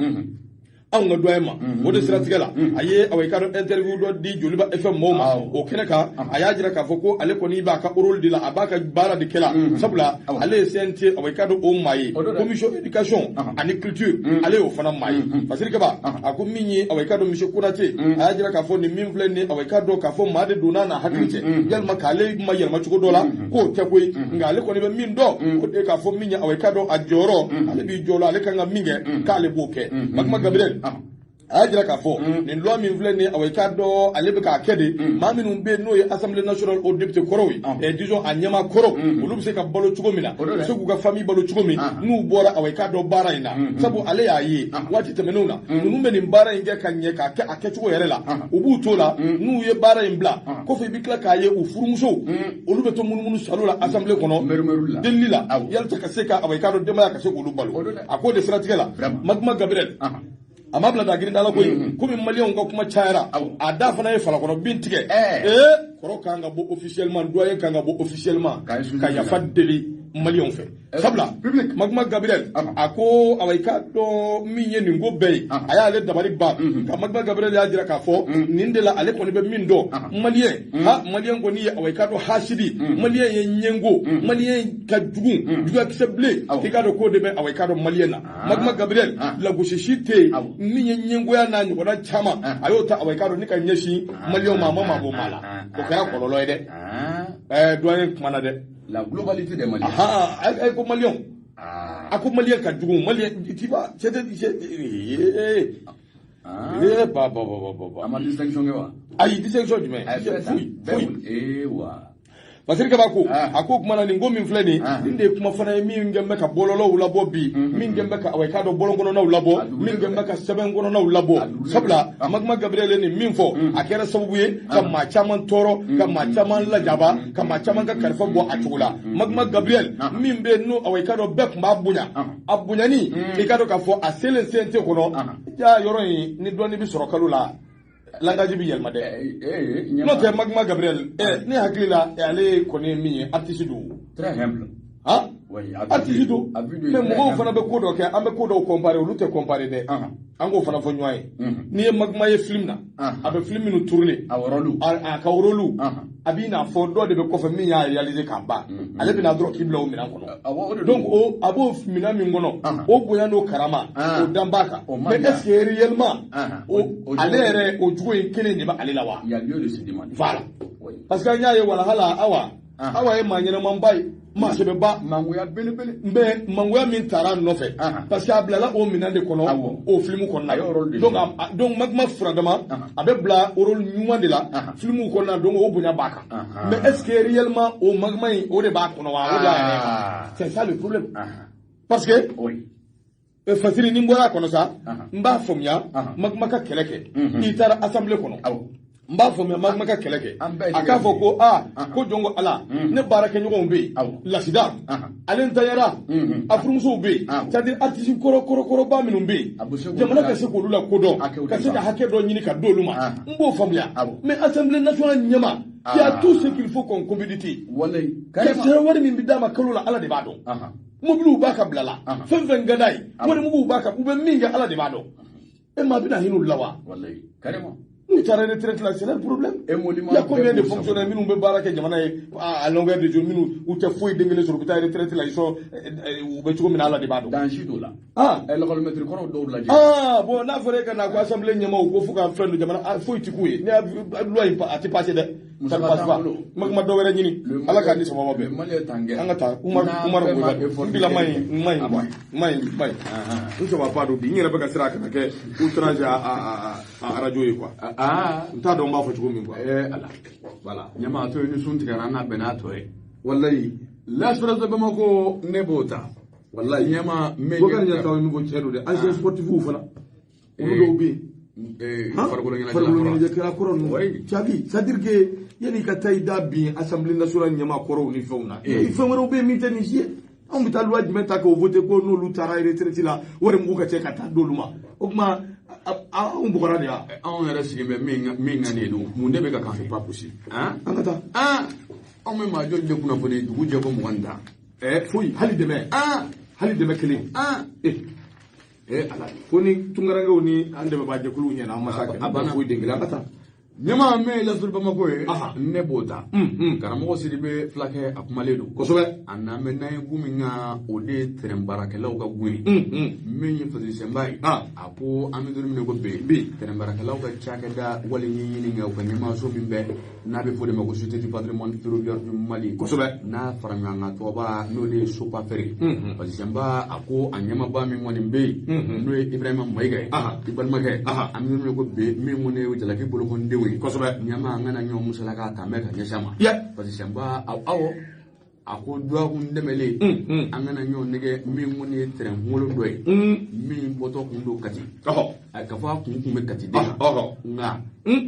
anw ka doyen ma. O de siratigɛ la, a ye, awa, i k'a dɔn interview dɔ di Joliba FM mɔgɔw ma. O kɛnɛ kan, a y'a jira k'a fɔ ko ale kɔni b'a ka rôle de la, a b'a ka baara de kɛ la, sabula ale ye CNT, awa, i k'a dɔn o maa ye, O don dɛ. Commission éducation ani culture, ale y'o fana maa ye. Fasiri Kaba a ko min ye, awa, i k'a dɔn monsieur Konate, a y'a jira k'a fɔ nin min filɛ nin ye, awa, i k'a dɔn k'a fɔ maa de donna n'a hakili cɛ, yalima k'ale ma yɛlɛma cogo dɔ la, k'o tɛ koyi. Nka ale kɔni bɛ min dɔn, o de ye k'a fɔ min ye, awa, i k'a dɔn a jɔyɔrɔ, ale b'i jɔ la, ale kan ka min kɛ, k'ale b'o kɛ. Magma Gabriel a y'a jira k'a fɔ nin loi min filɛ nin ye, awa, i k'a dɔn ale bɛ k'a kɛ de, maa minnu bɛ yen n'o ye assemblée nationale o député kɔrɔw ye, disons a ɲɛmaa kɔrɔw, olu bɛ se ka balo cogo min na, O don u dɛ. bɛ se k'u ka famille balo cogo min n'u bɔra, awa, i k'a dɔn baara in na. Sabu ale y'a ye waati tɛmɛnenw na, ninnu bɛ nin baara in kɛ ka ɲɛ, k'a kɛ a kɛcogo yɛrɛ la, u b'u to la, n'u ye baara in bila kɔfɛ, i bɛ tila k'a ye u furumusow olu bɛ to munumunu salo la assemblée kɔnɔ, Mɛru-mɛru la. delili la, yalisa ka se ka, awa, i k'a dɔn denbaya ka se k'olu balo. O don dɛ. A k'o de siratigɛ la, Vraiment. Magma Gabriel a ma bila da girinda la koyi, komi maliyɛnw ka kuma cayara, a da fana ye falakɔrɔ bin tigɛ. Ee, kɔrɔ kan ka bɔ officiellement, doyen kan ka bɔ officiellement Ka excuse ka yafa deli maliyɛnw fɛ, sabula public. Magma Gabriel a ko, awa, i k'a dɔn min ye nin ko bɛɛ ye, a y'ale dabali ban. Ka Magma Gabriel y'a jira k'a fɔ nin de la, ale kɔni bɛ min dɔn, maliyɛn ha, maliyɛn kɔni ye, awa, i k'a dɔn hasidi, maliyɛn ye ɲɛngo, maliyɛn ka jugu, juguyakisɛ bilen, k'i k'a dɔn k'o de bɛ, awa, i k'a dɔn maliyɛn na. Magma Gabriel lagosisi tɛ yen min ye ɲɛngoya n'a ɲɔgɔnna caman, a y'o ta, awa, i k'a dɔn ni ka ɲɛsin maliyɛnw ma, a ma maabɔ maa la, o kɛra kɔlɔlɔ ye dɛ. Doyen kumana dɛ. La globalité des Maliens. Ahan, a ko maliyɛnw, a ko maliyɛn ka jugu, maliyɛn tu vois, c'est ee ee ba ba ba ba ba. A ma distinction kɛ wa? Ayi, distinction jumɛn? A ye bɛɛ ta. Foyi Bɛɛ foyi. wuli. Ee wa. Basiri Kaba ko a ko kumana nin ko min filɛ nin, nin de ye kuma fana ye min kɛn bɛ ka bɔlɔlɔw labɔ bi, min kɛn bɛ ka, awa, i k'a dɔn bɔlɔn kɔnɔnaw labɔ, min kɛn bɛ ka sɛbɛn kɔnɔnaw labɔ, sabula Magma Gabriel ye nin min fɔ, a kɛra sababu ye ka maa caman tɔɔrɔ, ka maa caman lajaba, ka maa caman ka kalifa bɔ a cogo la. Magma Gabriel min bɛ yen n'o, awa, i k'a dɔn bɛɛ tun b'a bonya, a bonyani, i k'a dɔn k'a fɔ a selen CNT kɔnɔ, ja yɔrɔ in ni dɔɔnin bɛ sɔrɔ kalo la. Langage bɛ yɛlɛma dɛ. N'o tɛ Magma Gabriel, ne hakili la ale kɔni ye min ye, artiste don. Très humble. Ah, artiste don. Mais mɔgɔw fana bɛ ko dɔ kɛ, an bɛ ko dɔw comparer, olu tɛ comparer dɛ. An k'o fana fɔ ɲɔgɔn ye. N'i ye Magma ye film na, a bɛ film minnu tourner, a rôle, a ka rôle, a b'i n'a fɔ dɔ de bɛ kɔfɛ min y'a réaliser k'a ban. Ale bɛna dɔrɔn k'i bila o minɛn kɔnɔ. Donc o a b'o minɛn min kɔnɔ, o bonya n'o karama, o dan b'a kan. Mais est-ce que réellement, ale yɛrɛ o jogo in kelen de bɛ ale la wa? Il y a lieu de se demander. Voilà. Parce que an y'a ye walahala Awa, Awa ye maa ɲɛnamaba ye. Maa sɛbɛba. Mangoya belebele. Mais mangoya min taara a nɔfɛ, parce que a bilala o minɛn de kɔnɔ, o film kɔnɔna. Donc Magma Furadama, a bɛ bila o rôle ɲuman de la film kɔnɔna, donc o bonya b'a kan. Mais est-ce que réellement o Magma in o de b'a kɔnɔ wa? O de y'a yɛrɛ. C'est ça le problème. Parce que Fasiri ni n bɔra a kɔnɔ sa, n b'a faamuya Magma ka kɛlɛ kɛ. N'i taara assemblée kɔnɔ, n b'a faamuya Magma ka kɛlɛ kɛ. A k'a fɔ ko aa, ko jɔn ko Ala, ne baarakɛɲɔgɔnw bɛ yen, Lasida ale ntanyara, a furumusow bɛ yen, c'est à dire artiste kɔrɔ kɔrɔ kɔrɔba minnu bɛ yen, jamana ka se k'olu la kodɔn, ka se ka hakɛ dɔ ɲini ka d'olu ma, n b'o faamuya. Mais assemblée nationale ɲɛma, qui a tout ce qu'il faut comme commodité, ka wari min bɛ d'a ma kalo la, Ala de b'a dɔn. Mobiliw b'a ka bila la, fɛn fɛn ka d'a ye, warimuguw b'a kan, u bɛ min kɛ Ala de b'a dɔn. E maa bɛna hinɛ olu la wa? N'u taara retraite la, c'est leur problème. Il y a combien de fonctionnaires minnu bɛ baara kɛ jamana ye à longueur de jour, minnu u tɛ foyi den kelen sɔrɔ, u bɛ taa retraite la, ils sont u bɛ cogo min na Ala de b'a dɔn. Danger t'o la. Ah, l'école kɔrɔw dɔw lajɛ. Ah bon, n'a fɔra e ka na ko assemblée ɲɛmaaw ko fo ka fɛn don jamana, foyi ti k'u ye. Ne loi in a tɛ passer dɛ. Ça ne passe pas. Magma dɔ wɛrɛ ɲini. Ala k'a ni sababa bɛn. An ka taa Umar Umar Goyibali. N bila ma ɲi, ma ɲi quoi. Ma ɲi, ma ɲi. N sɔn ba don bi, n yɛrɛ bɛ ka siran a kana kɛ outrage à radio ye quoi. N t'a dɔn n b'a fɔ cogo min quoi. Ala. Voilà. Ɲama a to ye ni sun tigɛra an n'a bɛn n'a tɔ ye. Wallahi. L'Espérance de Bamako ne b'o ta. Wallahi. Ɲama mais. Bokari ɲɛ taw min ko tiɲɛ don dɛ. Ancien sportif fana. Olu dɔw bɛ yen. Farikolo ɲɛnajɛkɛla kɔrɔ ninnu. Cabi, c'est à dire que yanni i ka taa i da bin assemblée nationale ɲɛmaa kɔrɔw ni fɛnw na. Fɛn wɛrɛw bɛ yen min tɛ nin si ye. Anw bɛ taa loi jumɛn ta k'o voter ko n'olu taara retraite la, wari mugu ka cɛ ka taa d'olu ma. O tuma anw bɔgɔra de ya. Anw yɛrɛ sigilen bɛ min kan nin ye dun, mun de bɛ ka kan? C'est pas possible. An ka taa. Anw bɛ maa joli de kunnafoni dugu jɛ ko 20 ta. Foyi, hali dɛmɛ. Hali dɛmɛ kelen. Ala. Ko ni tunkarankew ni an dɛmɛbaajɛkuluw ɲɛna, an ma s'a kɛ. A banna. Foyi den kelen, an ka taa. Ɲɛmaa min ye Lasuru Bamako ye, ne b'o ta. Karamɔgɔ Sidibe fulakɛ a kumalen don. Kosɛbɛ. A n'an bɛ n'an ye gun min kan, o de ye tɛrɛn baarakɛlaw ka gun ye. Min ye Fasisenba ye, a ko an bɛ don min na ko bi, tɛrɛn baarakɛlaw ka cakɛda wale ɲɛɲini kɛ u ka ɲɛmaaso min bɛ n'a bɛ fɔ o de ma ko Société du patrimoine ferroviaire du Mali. Kosɛbɛ. N'a fara ɲɔgɔn kan tɔgɔba n'o de ye SOPAFER. Fasisenba a ko a ɲɛmaaba min kɔni bɛ yen, n'o ye Ibrahima Mayiga ye, i balimakɛ, an bɛ don min na ko bi, min kɔni ye jalaki bolokɔnidenw ye. Kosɛbɛ. Ɲama an kana ɲɔgɔn musalaka ta mɛ ka ɲɛsin a ma. Fasisenba awɔ a ko dɔgɔkun dɛmɛlen, an kana ɲɔgɔn nɛgɛ min kɔni ye tɛrɛn kunkolo dɔ ye, min bɔtɔ kun don Kati. Ka fɔ a kun bɛ Kati de la. Nka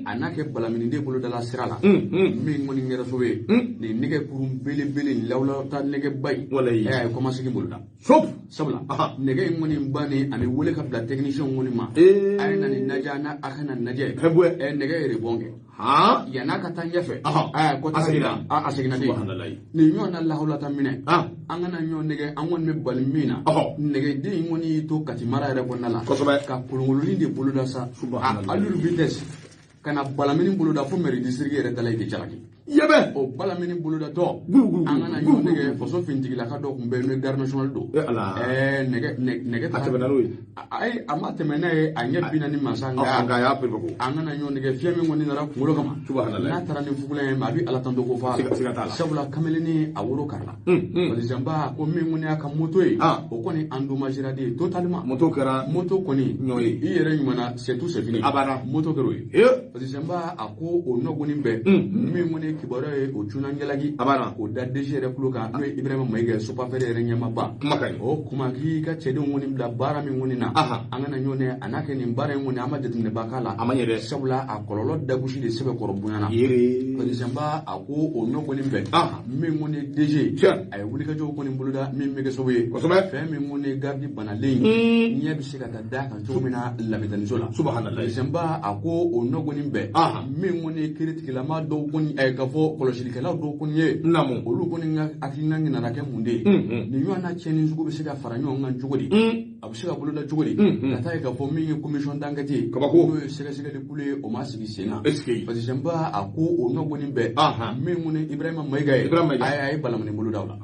a n'a kɛ balaminiden bolodala sira la, min kɔni kɛra sababu ye, nin nɛgɛ kurun belebele nin lawulata nɛgɛba in, a ye kɔmasegin boloda. Sabula nɛgɛ in kɔni bannen, a bɛ wele ka bila technicien kɔni ma. A ye na nin lajɛ, a ka na nin lajɛ. Nɛgɛ ye rebond kɛ. Yan'a ka taa ɲɛfɛ, a seginna de. Nin ɲɔgɔn na lahawulata minɛ, an kana ɲɔgɔn nɛgɛ, an kɔni bɛ bali min na. Nɛgɛden in kɔni y'i to Kati mara yɛrɛ kɔnɔna la. Ka kolonkolonnin de boloda sa. Allure vitesse. Ka na balamini boloda fo mairie district yɛrɛ dala i tɛ jalaki. Yɛbɛ. O balamini bolodatɔ, an kana ɲɔgɔn nɛgɛ, faso finitigilaka dɔ tun bɛ yen n'o ye garde nationale don. Nɛgɛ a tɛmɛna n'o ye. Ayi, a ma tɛmɛ n'a ye, a ɲɛ binna ni mansa nka a y'a pere ko. An kana ɲɔgɔn nɛgɛ, fiɲɛ min kɔni nana kunkolo kama. N'a taara ni fugulan ye, a bɛ Ala tanto ko f'a la. Siga t'a la. Sabula kamelenni a woro karila. Fasisenba ko min kɔni y'a ka moto ye, o kɔni endommagera de totalement. Moto kɛra. Moto kɔni. Ɲɔ ye. I yɛrɛ ɲuman na, c'est tout, c'est fini. A banna. Moto kɛra o ye. Fasisenba a ko o nɔgɔnin bɛɛ, min kɔni ye kibaruya ye o cunna jalaki A banna. K'o da DG yɛrɛ tulo kan, n'o ye Ibrahima Mayiga, Sopafer yɛrɛ ɲɛmaaba. Kuma ka ɲi. O kuma k'i ka cɛdenw kɔni bila baara min kɔni na, an kana ɲɔgɔn a n'a kɛ nin baara in kɔni, an ma jateminɛba k'a la. A ma ɲɛ dɛ. Sabula a kɔlɔlɔ dagosi de sɛbɛkɔrɔ bonyana. Yere. Président a ko o nɔ kɔni bɛn min kɔni ye DG, a ye wulikajɔw kɔni boloda min bɛ kɛ sababu ye fɛn min kɔni ye garidi banalen ɲɛ bɛ se ka taa da kan cogo min na labitaniso la. Subhanallah. Président a ko o nɔ kɔni bɛn min kɔni ye kiiritigilama dɔw kɔni ka fɔ kɔlɔsilikɛlaw dɔw kɔni ye, olu kɔni ka hakilina nana kɛ mun de ye? Nin ɲɔgɔnna tiɲɛni sugu bɛ se ka fara ɲɔgɔn kan cogo di? A bɛ se ka boloda cogo di ka taa ye k'a fɔ min ye commission d'enquête ye, Kabako. n'o ye sɛgɛsɛgɛli kulu ye, o ma sigi sen kan? Est-ce que Président a ko o nɔ kɔni bɛn min kɔni Ibrahima Mayiga ye, Ibrahima Mayiga. a ye balamani boloda o la.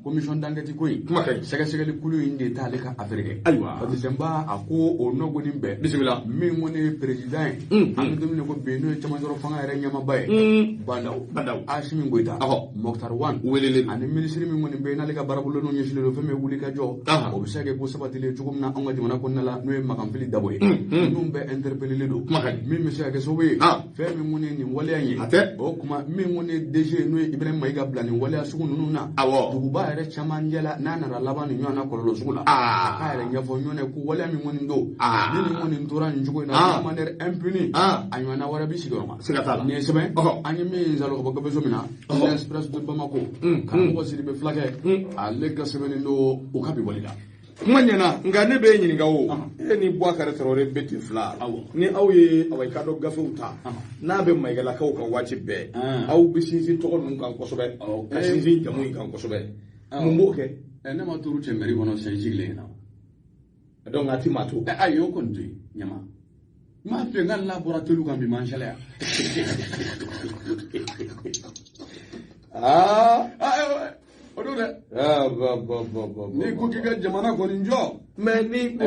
Commission d'enquête ko in, Kuma ka ɲi. sɛgɛsɛgɛli kulu in de t'ale ka affaire kɛ. Ayiwa. Président a ko o nɔ kɔni bɛn Bisimila. min kɔni ye président ye, an bɛ don min na ko bi, n'o ye camancɛrɔ fanga yɛrɛ ɲɛmaaba ye, Bandaw, Bandaw. Asimi Goyita, Moctar Ouane Welelen. ani minisiri min kɔni bɛ yen n'ale ka baarabolo ɲɛsinnen don fɛn min ye wulikajɔ, o bɛ se ka kɛ ko sabatilen cogo min na anw ka jamana kɔnɔna la, n'o ye Makanfili Dabo ye, ninnu bɛɛ interpellé don. Kuma ka ɲi. Min bɛ se ka kɛ sababu ye fɛn min kɔni ye nin waleya in ye, A tɛ. o kuma min kɔni ye DG, n'o ye Ibrahima Mayiga bila nin waleya sugu ninnu na duguba yɛrɛ camancɛ la, n'a nana laban nin ɲɔgɔnna kɔlɔlɔ sugu la, a k'a yɛrɛ ɲɛfɔ ɲɔgɔn ye ko waleya min kɔni don, ni nin kɔni tora nin cogo in na de manière impunie, a ɲɔgɔnna wɛrɛ bɛ sigi yɔrɔ ma. Siga t'a la. Nin ye sɛbɛn an ye min salo ka bɔ gafeso min na, L'Express de Bamako, karamɔgɔ Sidibe Fulakɛ, ale ka sɛbɛnnen don u ka bi wale la. Kuma ɲɛna, nka ne bɛ ɲininka o e ni Boubacar Traoré bɛ ten fila ni aw ye awa i ka dɔn gafew ta n'a bɛ Mayigalakaw kan waati bɛɛ, aw bɛ sinsin tɔgɔ ninnu kan kosɛbɛ, ka sinsin jamu in kan kosɛbɛ, mun b'o kɛ? Ne ma turu cɛ mairie kɔnɔ siɲɛ jigilen in na. Donc a ti maa to. Ayi, o kɔni to yen ɲama n m'a f'i ye n ka la bɔra telu kan bi man sɛlɛya. O don dɛ. N'i ko k'i ka jamana kɔni jɔ. Mais ni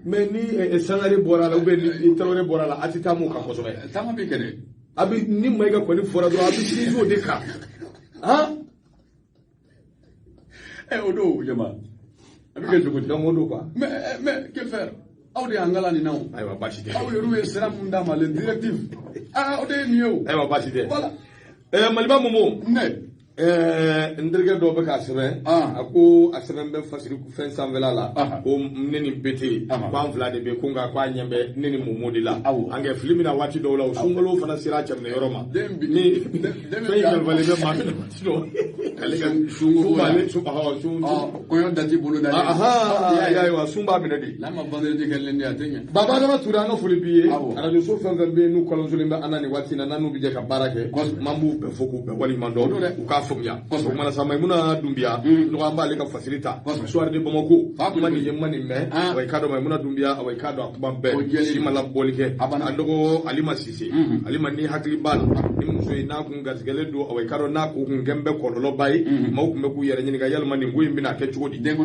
mais ni Sangare bɔra la ou bien ni Traoré bɔra la, a ti taa mun kan kosɛbɛ? Taama bɛ kɛ dɛ. A bɛ ni Mayiga kɔni fɔra dɔrɔn, a bɛ sinsin o de kan. O don jama a bɛ kɛ cogo di? Donc o don quoi. Mais que faire? Aw de y'an kalan nin na o. Ayiwa, baasi tɛ. Aw yɛrɛw ye sira mun d'a ma, les directives, o de ye nin ye o. Ayiwa, baasi tɛ. Voilà. Maliba Momo. Ne. N terikɛ dɔw bɛ k'a sɛbɛn, a ko a sɛbɛn bɛ fasiri fɛn sanfɛla la ko ne ni Bete ko an fila de bɛ ko nka k'a ɲɛ bɛ ne ni Momo de la. An kɛ fili min na waati dɔw la, o sunkalo fana sera a cɛminɛ yɔrɔ ma, ni fɛn in kalifalen bɛ maa min na waati dɔw, ale ka sun b'ale sun sun kɔɲɔ dati bolo dalen. Ayiwa, sun b'a minɛ de. N'a ma vendredi kɛ lundi, a tɛ ɲɛ. Baba Adama Ture, an ka foli b'i ye. Arajo so fɛn fɛn bɛ yen n'u kalansolen bɛ an na nin waati in na, n'an n'u bɛ jɛ ka baara kɛ, m'an b'u bɛɛ fo k'u bɛɛ waleɲuman dɔn, u k'a faamuya. O kumana sa, Maimuna Dunbiya nɔgɔ, an b'ale ka fasiri ta soir de Bamako, kuma nin ye ma nin mɛn, awa i k'a dɔn Maimuna Dunbiya, awa i k'a dɔn a kuma bɛɛ si ma labɔli kɛ. A dɔgɔ Alima Sise, Alima ni hakili b'a la ni muso ye n'a kun garisɛgɛlen don, awa i k'a dɔn n'a ko kun kɛn bɛ kɔlɔlɔba ye, maaw tun bɛ k'u yɛrɛ ɲininka yalima nin ko in bɛna kɛ cogo di. Den 7, o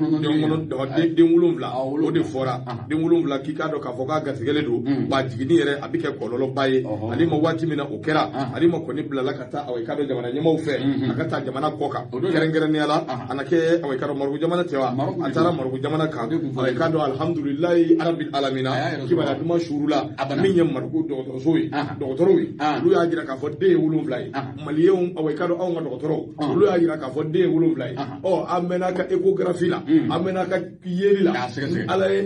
de fɔra, den 7 k'i k'a dɔn k'a fɔ k'a garisɛgɛlen don, wa jiginni yɛrɛ a bɛ kɛ kɔlɔlɔba ye. Alima waati min na o kɛra, Alima kɔni bilala ka taa awa i k'a dɔn jamana ɲɛmaaw fɛ, a ka taa jamana kɔ kan, kɛrɛnkɛrɛnnenya la a na kɛ awa i k'a dɔn Marɔku jamana tɛ wa, a taara Marɔku jamana kan, awa i k'a dɔn alihamudulilayi arabil alamina, kibaruya duman suurula min ye Marɔku dɔgɔtɔrɔso ye, dɔgɔtɔrɔw ye olu y'a jira k'a fɔ den ye 7 ye. Maliyɛnw, awa i k'a dɔn anw ka dɔgɔtɔrɔw olu y'a jira k'a fɔ den ye 7 ye. Ɔ an mɛnna ka échographie la, an mɛnna ka yeli la, ala ye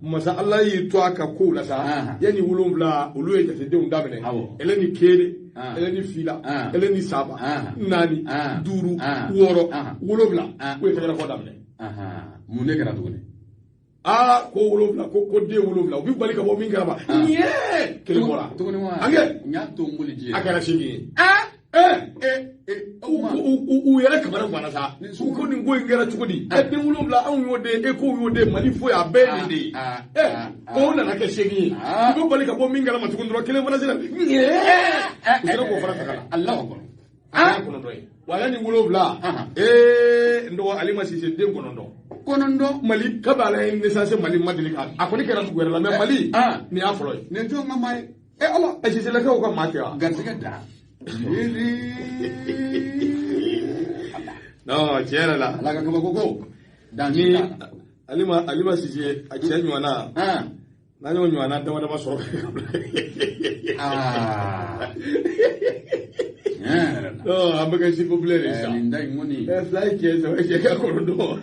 masa ala y'i to a ka kow la sa, yanni 7 olu ye jatedenw daminɛ, ele ni kelen, ele ni fila, ele ni saba, 4, 5, 6, 7, u ye tɛgɛrɛfɔ daminɛ. Mun de kɛra tuguni? Ko 7, ko den 7, u bɛ bali ka bɔ min kɛra ma, kelen bɔra. Tuguni wa? An kɛ. N y'a to n boli ji ye. A kɛra 8 ye. U yɛrɛ kamana ganna sa, u ko nin ko in kɛra cogo di? Den 7 anw y'o de, e ko y'o de, Mali foyi a bɛɛ ye nin de ye. O nana kɛ 8 ye. U bɛ bali ka bɔ min kɛra ma tuguni dɔrɔn, kelen fana sera, u sera k'o fana ta ka na. Alahu akbar. A y'a 9 ye. Wa yanni 7, n dɔgɔ Alima Sise den 9. 9. Mali kabi ala ye naissance Mali ma deli ka a kɔni kɛra dugu wɛrɛ la, mais Mali nin y'a fɔlɔ ye. Nin jɔn ka maa ye? Ala, Siselakaw ka maa tɛ wa? Garisɛgɛ da. Non, tiɲɛ yɛrɛ la. Ala ka kabako ko. Ni Alima Sise a cɛ ɲumanna. N'an y'o ɲɔgɔnna dama dama sɔrɔ. Aa, tiɲɛ yɛrɛ la. Non, an bɛ kɛ s'il vous plaît de sa. Nin da in kɔni. Fila ye cɛ, saba ye cɛ ka kɔnɔntɔn.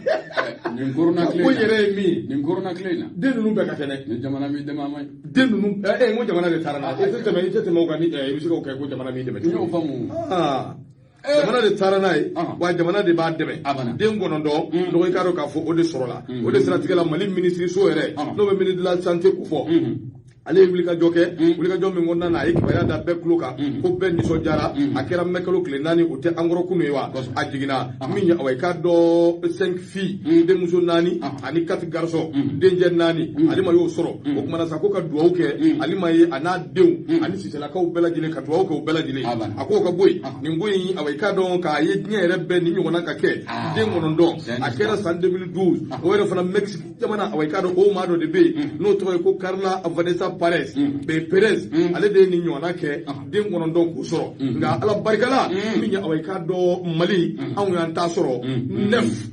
Nin corona tile Ko in na. yɛrɛ ye min ye. Nin corona tile in na. Den ninnu bɛɛ ka kɛnɛ. Ni jamana m'i dɛmɛ, a ma ɲi. Den ninnu n ko jamana de taara n'a ye. I tɛ tɛmɛ o kan ni i bɛ se k'o kɛ ko jamana m'i dɛmɛ. N y'o faamu. Ah. Jamana de taara n'a ye, wa jamana de b'a dɛmɛ. A banna. Den 9, dɔgɔ, i k'a dɔn k'a fɔ o de sɔrɔla. O de siratigɛ la, Mali minisiriso yɛrɛ, n'o bɛ ministre de la santé ko fɔ, ale ye wulikajɔ kɛ, wulikajɔ min kɔnɔna na, a ye kibaruya da bɛɛ tulo kan ko bɛɛ nisɔndiyara. A kɛra mɛkalo tile 4, o tɛ an kɔrɔ kunu ye wa, a jiginna min ye, awa, i k'a dɔn, cinq filles, denmuso 4 ani quatre garçons, dencɛ 4, Alima y'o sɔrɔ. O kumana sa, ko ka duwawu kɛ Alima ye, a n'a denw ani Siselakaw bɛɛ lajɛlen, ka duwawu kɛ u bɛɛ lajɛlen. A banna. A k'o ka bɔ yen, nin ko in, awa, i k'a dɔn k'a ye diɲɛ yɛrɛ bɛɛ nin ɲɔgɔnna ka kɛ, den 9, a kɛra san 2012. O yɛrɛ fana, Mexique jamana, awa, i k'a dɔn o maa dɔ de bɛ yen n'o tɔgɔ ye ko Carla Vanessa Perez be Perez, ale de ye nin ɲɔgɔnna kɛ, den 9 k'o sɔrɔ. Nka Ala barika la, min ye, awa, i k'a dɔn, Mali, anw y'an ta sɔrɔ, neuf,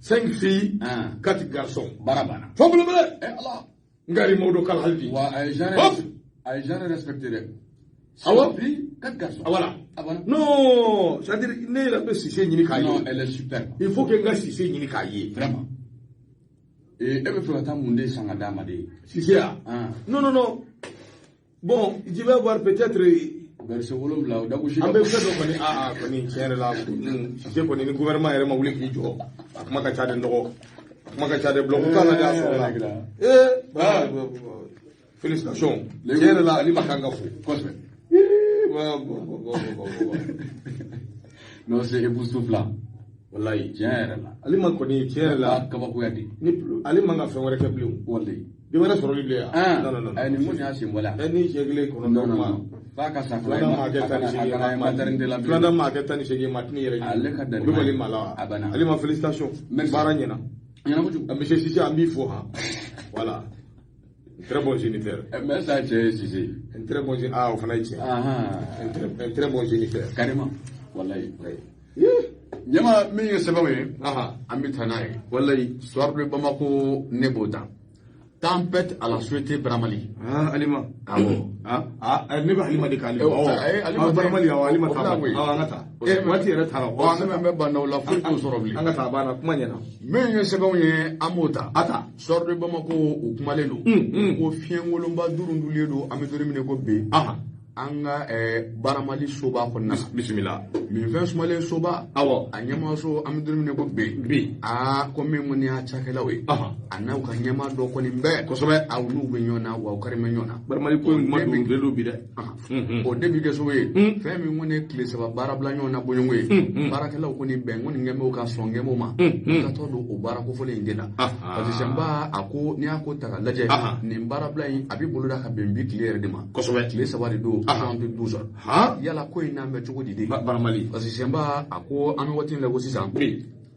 cinq filles, quatre garçons. Baara banna. Fɔ belebele. Ala. Ngari Mawdo kala hali bi. Wa a ye genre. Hop. A ye genre respecté dɛ. Awɔ. Fille, quatre garçons. Ah, voilà. A banna. Non, c'est à dire ne yɛrɛ bɛ Sise ɲini k'a ye. Non, elle est superbe. Il faut que n ka Sise ɲini k'a ye. Vraiment. Et e bɛ fɛ ka taa mun de san ka d'a ma de? Sise ya? Ah. Non, non, non, bon, je vais voir peut-être. Verset 7, o dagosi. An bɛ fɛn dɔ kɔni, aa kɔni, tiɲɛ yɛrɛ la, Sise kɔni, ni gouvernement yɛrɛ ma wuli k'i jɔ, a kuma ka ca dɛ, n dɔgɔ, a kuma ka ca dɛ. Bloc t'a la de, a sɔrɔ la. Ee, félicitations, tiɲɛ yɛrɛ la, Alima kan ka fo. Kosɛbɛ. Ee, bon, bon, bon, bon, bon, bon. Non, c'est époustouflant. Walayi. Tiɲɛ yɛrɛ la. Alima kɔni, tiɲɛ yɛrɛ la. A kabakoya de. Ni ale man ka fɛn wɛrɛ kɛ bilen o. Walayi. Den wɛrɛ sɔrɔli bilen yan? Ah. Non, non, non. Ɛ, nin ko nin y'a sen bɔla. Ɛ, ni cɛ kelen Non, 9 non, ma. non. F'a ka sa fila. Filanan maa kɛ 18 A kana maternité la bilen. Filanan maa kɛ 18, maa tɛn'i yɛrɛ ɲini. Ale ka dan O bɛ bali maa la wa? A banna. Alima, félicitations. Merci. Baara ɲɛna. Ɲɛna kojugu. Monsieur Cissé, an b'i fo han. Voilà, un très bon géniteur. Ɛ, mais sa cɛ ye Sise. Un très bon géniteur, ah, o fana ye tiɲɛ. Un très bon géniteur. Carrément. Walayi. Oui. Ɲama min ye sɛbɛnw ye, Aha. an bɛ taa n'a ye. Wallahi. Soir de Bamako, ne b'o ta. Tempête à la société Baramali. Ah, Alima. Awɔ. Ah, ah, ne bɛ Alima de k'ale. Alima Ah, Baramali, awɔ, Alima o ta. bila koyi. Awɔ, an ka taa. Waati yɛrɛ taara. Ɔ, ne bɛ ban o la, foyi t'o sɔrɔ bilen. An ka taa, a banna, kuma ɲɛna. Min ye sɛbɛnw ye, an b'o ta. A ta. Soir de Bamako, u kumalen don. Ko fiɲɛkolonba duuru don, an bɛ don min na ko bi. An ka Baramali soba kɔnɔna na. Bisimila. Minfɛn sumalen soba. Awɔ. A ɲɛmaaso, an bɛ don min na ko bi. Bi. Aa, ko min kɔni y'a cakɛlaw ye. A n'aw ka ɲɛmaa dɔ kɔni bɛɛ. Kosɛbɛ. Aw n'u bɛ ɲɔgɔn na, wa aw kari bɛ ɲɔgɔn na. Baramali ko in kuma dogolen don bi dɛ. O de bi kɛ sababu ye, fɛn min kɔni ye tile 3 baara bila ɲɔgɔn na bɔɲɔgɔn ye, baarakɛlaw kɔni bɛn kɔni kɛn bɛ ka sɔn kɛn ma, u ka tɔ don o baara kofɔlen in de la. Parce que Sɛnba, a ko n'i y'a ko ta k'a lajɛ, nin baara bila in a bɛ boloda ka bɛn bi tile yɛrɛ de ma. Kosɛbɛ. Tile 3 de don, 72 heures. Yala ko in n'an bɛ cogo di de? Baramali. Parce que Sɛnba, a ko an bɛ waati min na ko sisan,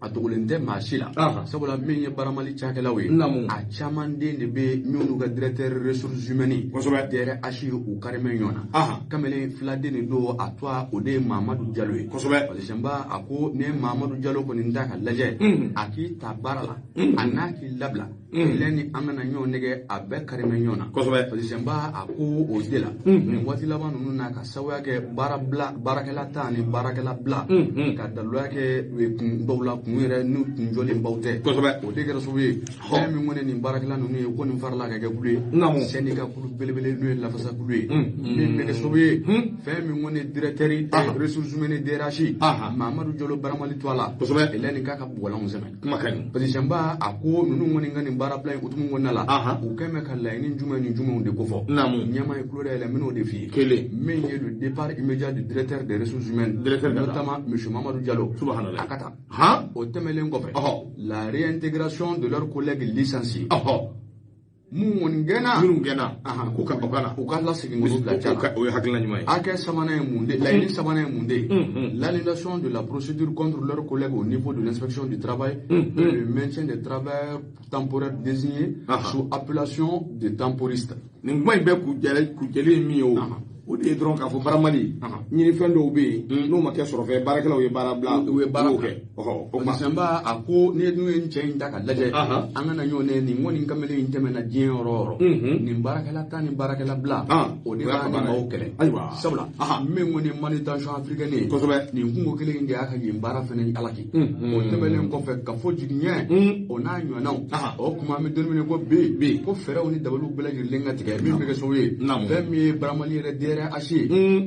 a dogolen tɛ maa si la, sabula min ye Baramali cakɛlaw ye, a caman den de bɛ minnu ka directeur ressources humaines, DRH, u karimɛ ɲɔgɔn na. Kamalen filaden de don, a to o de ye Mamadu Jalo ye. Parce que Sɛnba, a ko n'i ye Mamadu Jalo kɔni ta ka lajɛ, a k'i ta baara la, a n'a k'i labila, kɛlɛ ni an kana ɲɔgɔn nɛgɛ, a bɛɛ karimɛ ɲɔgɔn na. Parce que Sɛnba, a ko o de la, nin waati laban ninnu na, ka sababuya kɛ baara bila, baarakɛla ta ani baarakɛla bila, ka daluya kɛ kun dɔw la, kun yɛrɛ n'u kun jɔlen baw tɛ. O de kɛra sababu ye, fɛn min kɔni nin baarakɛla ninnu ye ko nin farala ka kɛ kulu ye, syndicat kulu belebele n'o ye lafasa kulu ye, min bɛ kɛ sababu ye, fɛn min kɔni directeur ressources humaines DRH Mamadu Jalo Baramali to a la. Elɛ k'a ka bugɔlanw sɛmɛ. Kuma ka ɲi. Parce que Sɛnba, a ko ninnu kɔni ka nin baara bila in hukumu kɔnɔna la, u kɛn bɛ ka laɲini jumɛn ni jumɛnw de kofɔ. Ɲɛmaa ye tulo dayɛlɛ, n bɛn'o de f'i ye. Kelen. Min ye le départ immédiat du directeur des ressources humaines, notamment monsieur Mamadou Diallo, a ka taa. O tɛmɛnen kɔfɛ, la réintégration de leurs collègues licenciés, mun kɔni gɛnna, minnu gɛnna, k'u ka o ka na, u ka lasegin k'olu bila ca la. O ye hakilina ɲuman ye. Hakɛ sabanan ye mun de, laɲini sabanan ye mun de ye? L'annulation de la procédure contre leurs collègues au niveau de l'inspection du travail et le maintien des travailleurs temporaires désignés sous appellation de temporistes. Nin kuma in bɛɛ kunjɛlen ye min ye, o O de ye dɔrɔn k'a fɔ baramali ɲinifɛn dɔw bɛ yen n'o ma kɛ sɔrɔfɛn baarakɛlaw ye baara bila u ye baara kɛ. O kuma Sanba a ko ni n'u ye n cɛ in ta ka lajɛ an kana ɲɔgɔn ye nin kɔni kamalen in tɛmɛna diɲɛ yɔrɔ o yɔrɔ nin baarakɛla ta ni baarakɛla bila o de b'a ni maaw kɛlɛ. Ayiwa sabula min kɔni ye manutention africaine ye kosɛbɛ nin kungo kelen in de y'a ka yen baara fɛnɛ ala kɛ. O tɛmɛnen kɔfɛ ka fɔ jigiɲɛ o n'a ɲɔgɔnnaw o kuma an bɛ don min ko bi ko fɛɛrɛw ni dabaliw bɛɛ lajɛlen ka tigɛ min bɛ kɛ sababu ye fɛn min ye baramali yɛrɛ DRH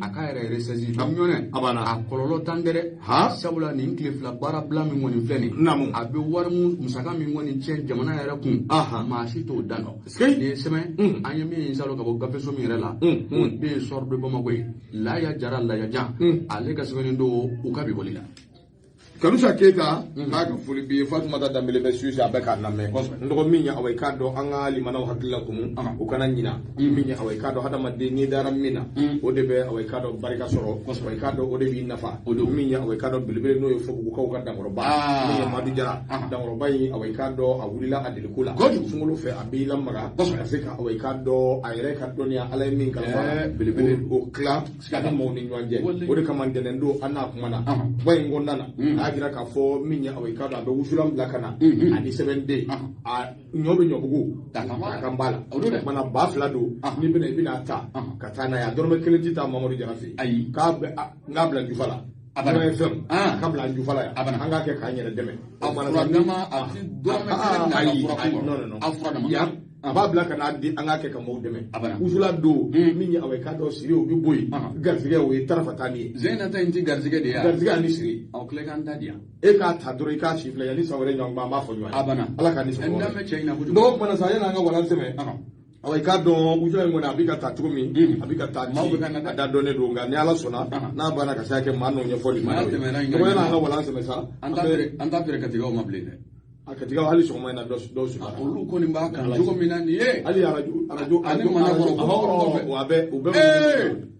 a k'a yɛrɛ ressaisi ɲɔnɛ a kɔlɔlɔ tan dɛ sabula nin tile fila baara bila min kɔni filɛ nin a bɛ wari musaka min kɔni tiɲɛ jamana yɛrɛ kun maa si t'o dan dɔn. Nin ye sɛbɛn an ye min ye salon ka bɔ gafeso min yɛrɛ la o de ye sɔrɔ de Bamakɔ ye Laya Jara Layajan ale ka sɛbɛnnen don u ka bi bɔli la. Kanusa Keita k'a ka foli b'i ye Fatumata Danbele bɛ Suisse a bɛ k'a lamɛn n dɔgɔ min ye awa i k'a dɔn an ka limanaw hakili la kumu u kana ɲina min ye awa i k'a dɔn hadamaden n'i dara min na o de bɛ awa i k'a dɔn barika sɔrɔ awa i k'a dɔn o de b'i nafa min ye awa i k'a dɔn belebele n'o ye Fobugukaw ka dankɔrɔba min ye Madu Jara dankɔrɔba in awa i k'a dɔn a wulila a deliko la sunkalo fɛ a b'i lamaga ka se ka awa i k'a dɔn a yɛrɛ ka dɔnniya Ala ye min kalifa belebele o tila ani maaw ni ɲɔgɔn cɛ o de kama ntɛnɛn don an n'a kuma na kuma in kɔnɔna na a y'a jira k'a fɔ min ye awa i k'a dɔn a bɛ wusulan bila ka na ani sɛbɛnden a ɲɔ bɛ ɲɔbugu a kan b'a la o kumana 2000 don n'i bɛna i bɛna ta ka taa n'a ye a dɔrɔmɛ kelen ti taa Mamadu Jara fɛ yen ayi k'a bɛ n k'a bila jufa la a bana fɛn k'a bila jufa la yan an k'a kɛ k'an yɛrɛ dɛmɛ a furadama a ti dɔrɔmɛ kelen na a fura kun non a furadama yan a b'a bila ka n'a di an k'a kɛ ka maaw dɛmɛ wusula don min ye awa i k'a dɔn siri o bɛ bɔ yen garisɛgɛ o ye tarafatani ye Zeyina ta in ti garisɛgɛ de ye garisɛgɛ ani siri aw tila k'an ta di yan e k'a ta dɔrɔn i k'a si filɛ yanni san wɛrɛ ɲɔgɔn an b'a fɔ ɲɔgɔn ye a banna Ala k'a ni sɔn n danbɛ cɛ in na kojugu dɔgɔ kumana sa yanni an ka walan sɛmɛ awa i k'a dɔn wusula in kɔni a bɛ ka taa cogo min a bɛ ka taa ci a da dɔnnen don nka ni Ala sɔnna n'a banna ka se ka kɛ maa n'o ɲɛfɔli ma dɔgɔ yanni an ka walan sɛmɛ sa an t'a feere Katigaw ma bilen dɛ a Katigaw hali sɔgɔma in na dɔw sɔrɔ olu kɔni b'a kan cogo min na nin ye hali arajo ani mana kɔrɔ kɔfɛ a bɛ u bɛ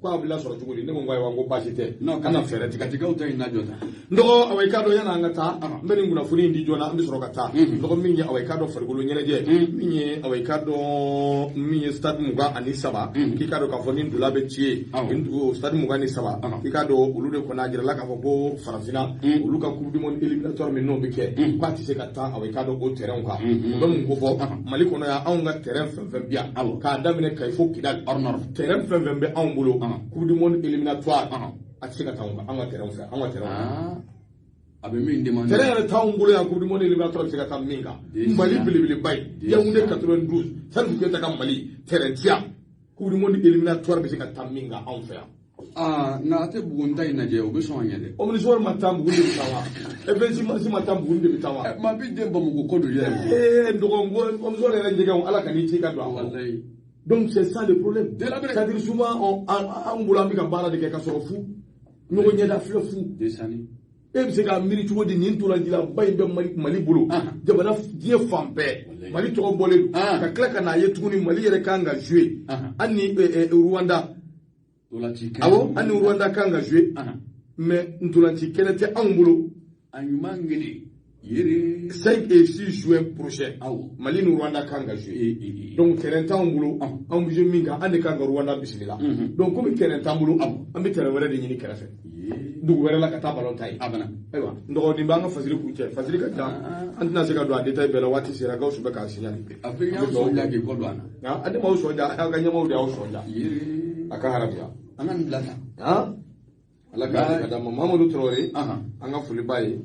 ko a bɛ lasɔrɔ cogo di ne ko n ko ayiwa n ko baasi tɛ non kana fɛɛrɛ tigɛ Katigaw ta in lajɔ tan n dɔgɔ awa i k'a dɔn yanni an ka taa n bɛ nin kunnafoni in di joona an bɛ sɔrɔ ka taa n dɔgɔ min ye awa i k'a dɔn farikolo ɲɛnajɛ min ye awa i k'a dɔn min ye stade 23 k'i k'a dɔn k'a fɔ ni ndola bɛ ci ye stade 23 k'i k'a dɔn olu de kɔni a jirala k'a fɔ ko farafinna olu ka coupe du monde éliminatoire min n'o bɛ kɛ k'a tɛ se ka taa awa i k'a dɔn o terrain kan o bɛ mun ko fɔ Mali kɔnɔ yan anw ka terrain fɛn fɛn bi yan k'a daminɛ Kayi fo Kidali terrain fɛn fɛn bɛ anw bolo coupe du monde éliminatoire a tɛ se ka taa anw ka terrain fɛ anw ka terrain a bɛ min demande terrain yɛrɛ t'anw bolo yan coupe du monde éliminatoire bɛ se ka taa min kan Mali belebeleba ye Yaoundé 92 Salif Keita ka Mali terrain ti yan coupe du monde éliminatoire bɛ se ka taa min kan anw fɛ yan. Nka a tɛ Buguni ta in lajɛ o bɛ sɔn ka ɲɛ dɛ. Omnisport ma taa Buguni de bɛ taa wa FNC Marsi ma taa Buguni de bɛ taa wa. Maa b'i den Bamakɔ ko don yɛrɛ. N dɔgɔ n ko Omnisport yɛrɛ jɛgɛw Ala ka n'i ci ka don a kɔnɔ. Donc c'est ça le problème. C'est-à-dire souvent an bolo an bɛ ka baara de kɛ ka sɔrɔ fu ɲɔgɔn ɲɛda filɛ fu. E bɛ se k'a miiri cogo di nin ntolancilaba in bɛ Mali bolo jamana diɲɛ fan bɛɛ Mali tɔgɔ bɔlen don ka tila ka n'a ye tuguni Mali yɛrɛ kan ka jouer hali ni Rwanda. Awɔ hali ni Rwanda kan ka jouer mais ntolanci kɛnɛ tɛ anw bolo. A ɲuman kelen yiri. 5 et 6 juin prochain. Mali ni Rwanda kan ka jouer. Donc terrain t'anw bolo anw bɛ jouer min kan an de kan ka Rwanda bisimila. Donc komi terrain t'an bolo an bɛ terrain wɛrɛ de ɲini kɛrɛfɛ. Dugu wɛrɛ la ka taa ballon ta yen. Ayiwa n dɔgɔ nin b'an ka fasiri kun cɛ fasiri ka ca an tɛna se ka don a détail bɛɛ la waati sera Gawusu bɛ k'a signalé. A fɛ y'aw sɔn ja k'i kɔ don an na. A ne m'aw sɔn ja aw ka ɲɛmaaw de y'aw sɔn ja. A ka haramuya. An ka nin bila tan. Ala k'a ka d'a ma Mamadu Traoré an ka foli b'a ye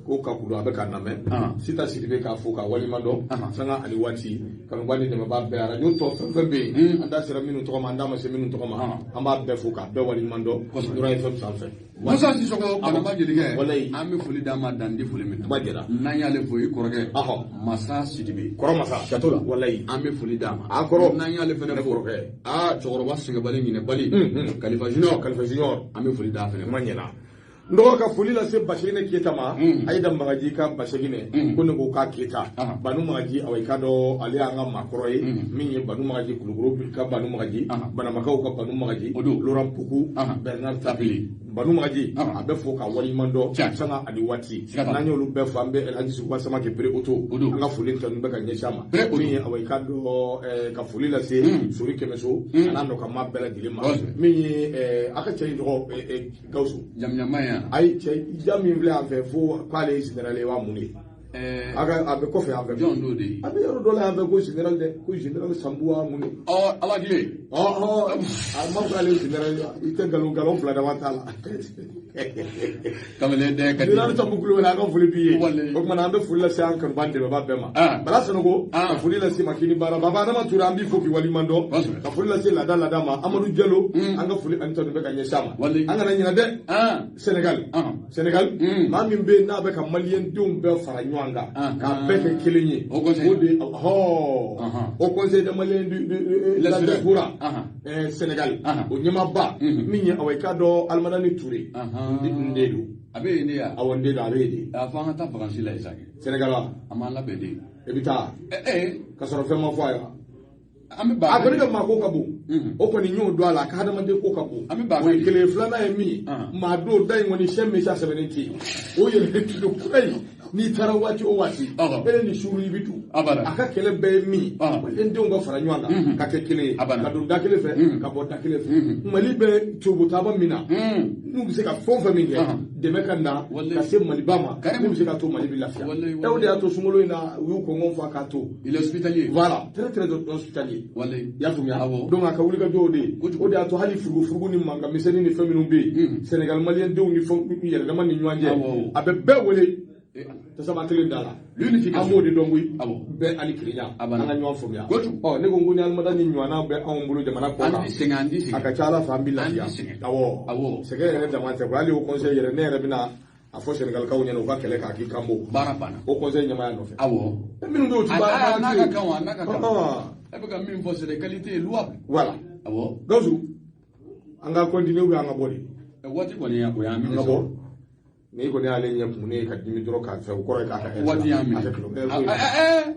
ko ka kudo a bɛ k'a lamɛn Sita Sidibe k'a fo k'a waleɲuman dɔn sanga ani waati kanuba ni dɛmɛbaa bɛɛ arajo tɔ fɛn fɛn bɛ yen an da sera minnu tɔgɔ ma an da ma se minnu tɔgɔ ma an b'a bɛɛ fo k'a bɛɛ waleɲuman dɔn Nura FM sanfɛ. Musa Sisɔkɔ Banaba Jelikɛ an bɛ foli d'a ma dan di foli min na kuma jɛra n'an y'ale fo i kɔrɔkɛ Masa Sidibe kɔrɔ Masa château la walayi an bɛ foli d'a ma a kɔrɔ n'an y'ale fɛnɛ fo cɛkɔrɔba sɛgɛnbali ɲinɛbali Kalifa Junior an bɛ foli d'a fɛnɛ kuma ɲɛna n dɔgɔ ka foli lase Baseginɛ Keyita ma Ayida Magaji ka Baseginɛ ko ne ko k'a Keyita Banu Magaji awa i k'a dɔn ale y'an ka maakɔrɔ ye min ye Banu Magaji Kulukoro ka Banu Magaji Banamakaw ka Banu Magaji Laurent Pokou Bernard Tapie Banu Magaji a bɛ fo ka waleɲuman dɔn sanga ani waati n'an y'olu bɛɛ fo an bɛ Elhaji Seguba Samake Bere Oto an ka foli tanu bɛ ka ɲɛsin a ma min ye awa i ka dɔn ka foli lase Sori Kɛmɛso a n'a nɔkanmaa bɛɛ lajɛlen ma min ye a ka cɛ in tɔgɔ Gawusu ayi cɛ ja min filɛ yan fɛ fo k'ale ye général ye wa mun de ye a bɛ kɔfɛ yan fɛ jɔn d'o de ye a bɛ yɔrɔ dɔ la yan fɛ ko général dɛ ko général Sanbuwa mun de ala tile a ma fɔ ale ye général i tɛ nkalon fila dama t'a la kamalen dɛ ka général Sanbu Kulubali an ka foli b'i ye o tuma na an bɛ foli lase an kanuba dɛmɛba bɛɛ ma Bala Sanogo ka foli lase ma k'i ni baara Baba Adama Ture an b'i fo k'i waleɲuman dɔn ka foli lase laada ma Amadu Jalo an ka foli ani tanu bɛ ka ɲɛsin a ma an kana ɲinɛ dɛ Sénégal maa min bɛ yen n'a bɛ ka maliyɛn denw bɛɛ fara ɲɔgɔn kan k'a bɛɛ kɛ kelen ye o de au conseil des Maliens de la diaspora Sénégal o ɲɛmaaba min ye awa i k'a dɔn Alimadani Ture n den don a bɛ yen de ya awɔ n den don a bɛ yen de a fɔ an ka taa vacances la Isaac Sénégal wa an b'an labɛn de i bɛ taa ka sɔrɔ fɛn ma fɔ a ye wa an bɛ a kɔni ka maa ko ka bon o kɔni n y'o don a la ka hadamaden ko ka bon o ye kelen filanan ye min ye maa dɔw da in kɔni sɛ mesa sɛbɛnnen tɛ yen o yɛrɛ tulo kura in n'i taara waati o waati e ni suru i bɛ don a ka kɛlɛ bɛɛ ye min ye maliyɛn denw ka fara ɲɔgɔn kan ka kɛ kelen ye ka don da kelen fɛ ka bɔ da kelen fɛ Mali bɛ tobotaba min na n'u bɛ se ka fɛn o fɛn min kɛ dɛmɛ ka na ka se Maliba ma min bɛ se ka to Mali bɛ lafiya o de y'a to sunkalo in na u y'u kɔngɔ fa k'a to il est hospitalier voilà très très hospitalier i y'a faamuya donc a ka wulikajɔ o de ye o de y'a to hali furugufurugu ni mankan misɛnnin ni fɛn minnu bɛ yen Sénégal maliyɛn denw ni fɛn yɛrɛdama ni ɲɔgɔn cɛ a bɛ bɛɛ wele tasuma kelen da la an b'o de dɔn koyi bɛɛ ani kelenya an ka ɲɔgɔn faamuya ne ko n ko ni Alimadani ɲɔgɔnna bɛ anw bolo jamana kɔ kan a ka ca Ala fɛ an bɛ lafiya awɔ sɛgɛn yɛrɛ dama tɛ koyi hali o conseil yɛrɛ ne yɛrɛ bɛna a fɔ Sénégalikaw ɲɛna u ka kɛlɛ k'a k'i kan bɔ baara banna o conseil ɲɛmaaya nɔfɛ awɔ minnu bɛ yen o ti baara n'a ka kan wa n'a ka kan e bɛ ka min fɔ c'est des qualités louables voilà awɔ Gawusu an ka continuer ou bien an ka bɔ de waati kɔni o y'an minɛ an ka bɔ n'i kɔni y'ale ɲɛ kun ne ka dimi dɔrɔn k'a fɛ o kɔrɔ ye k'a ka waati y'an minɛ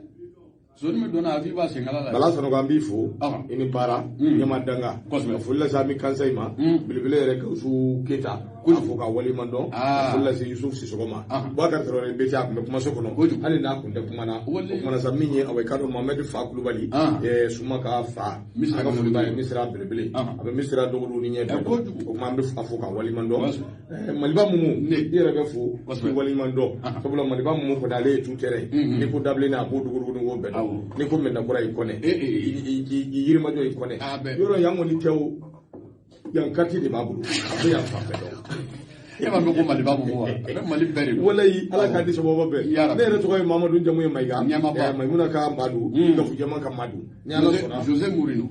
soni min donna a f'i b'a senkala la Bala Sanogo an b'i fo i ni baara ɲɛma danga ka foli lase an bɛ kansa in ma belebele yɛrɛ Gawusu Keyita k'a fo ka waleɲuman dɔn ka foli lase Yusuf Sisɔgɔ ma Bubakari Tarawele BT a tun bɛ kumaso kɔnɔ hali n'a tun tɛ kuma na o kumana sa min ye awa i k'a dɔn Mohamɛdi Fa Kulubali Suma ka fa a ka foli b'a ye Misira belebele a bɛ Misira dɔgɔdon ni ɲɛ bɛɛ o kuma an bɛ a fo ka waleɲuman dɔn Maliba Mumu i yɛrɛ bɛ fo k'i waleɲuman dɔn sabula Maliba Mumu kɔni ale ye tu tɛrɛ ye n'i ko dabilenni a b'o dogodogo ni k'o bɛɛ dɔn n'i ko Mɛndakura i kɔnɛ i Yirimajɔ i kɔnɛ yɔrɔ yan kɔni tɛ o yan kati de b'a bolo a bɛ yan fan bɛɛ dɔn e b'a mɛn ko Maliba Mumu wa a bɛ Mali bɛɛ de dɔn walayi Ala k'a di sababu bɛɛ ne yɛrɛ tɔgɔ ye Mamadu jamu ye Mayiga Mayimuna ka Madu Gafu Jama ka Madu ni Ala sɔnna Jose Mourinho.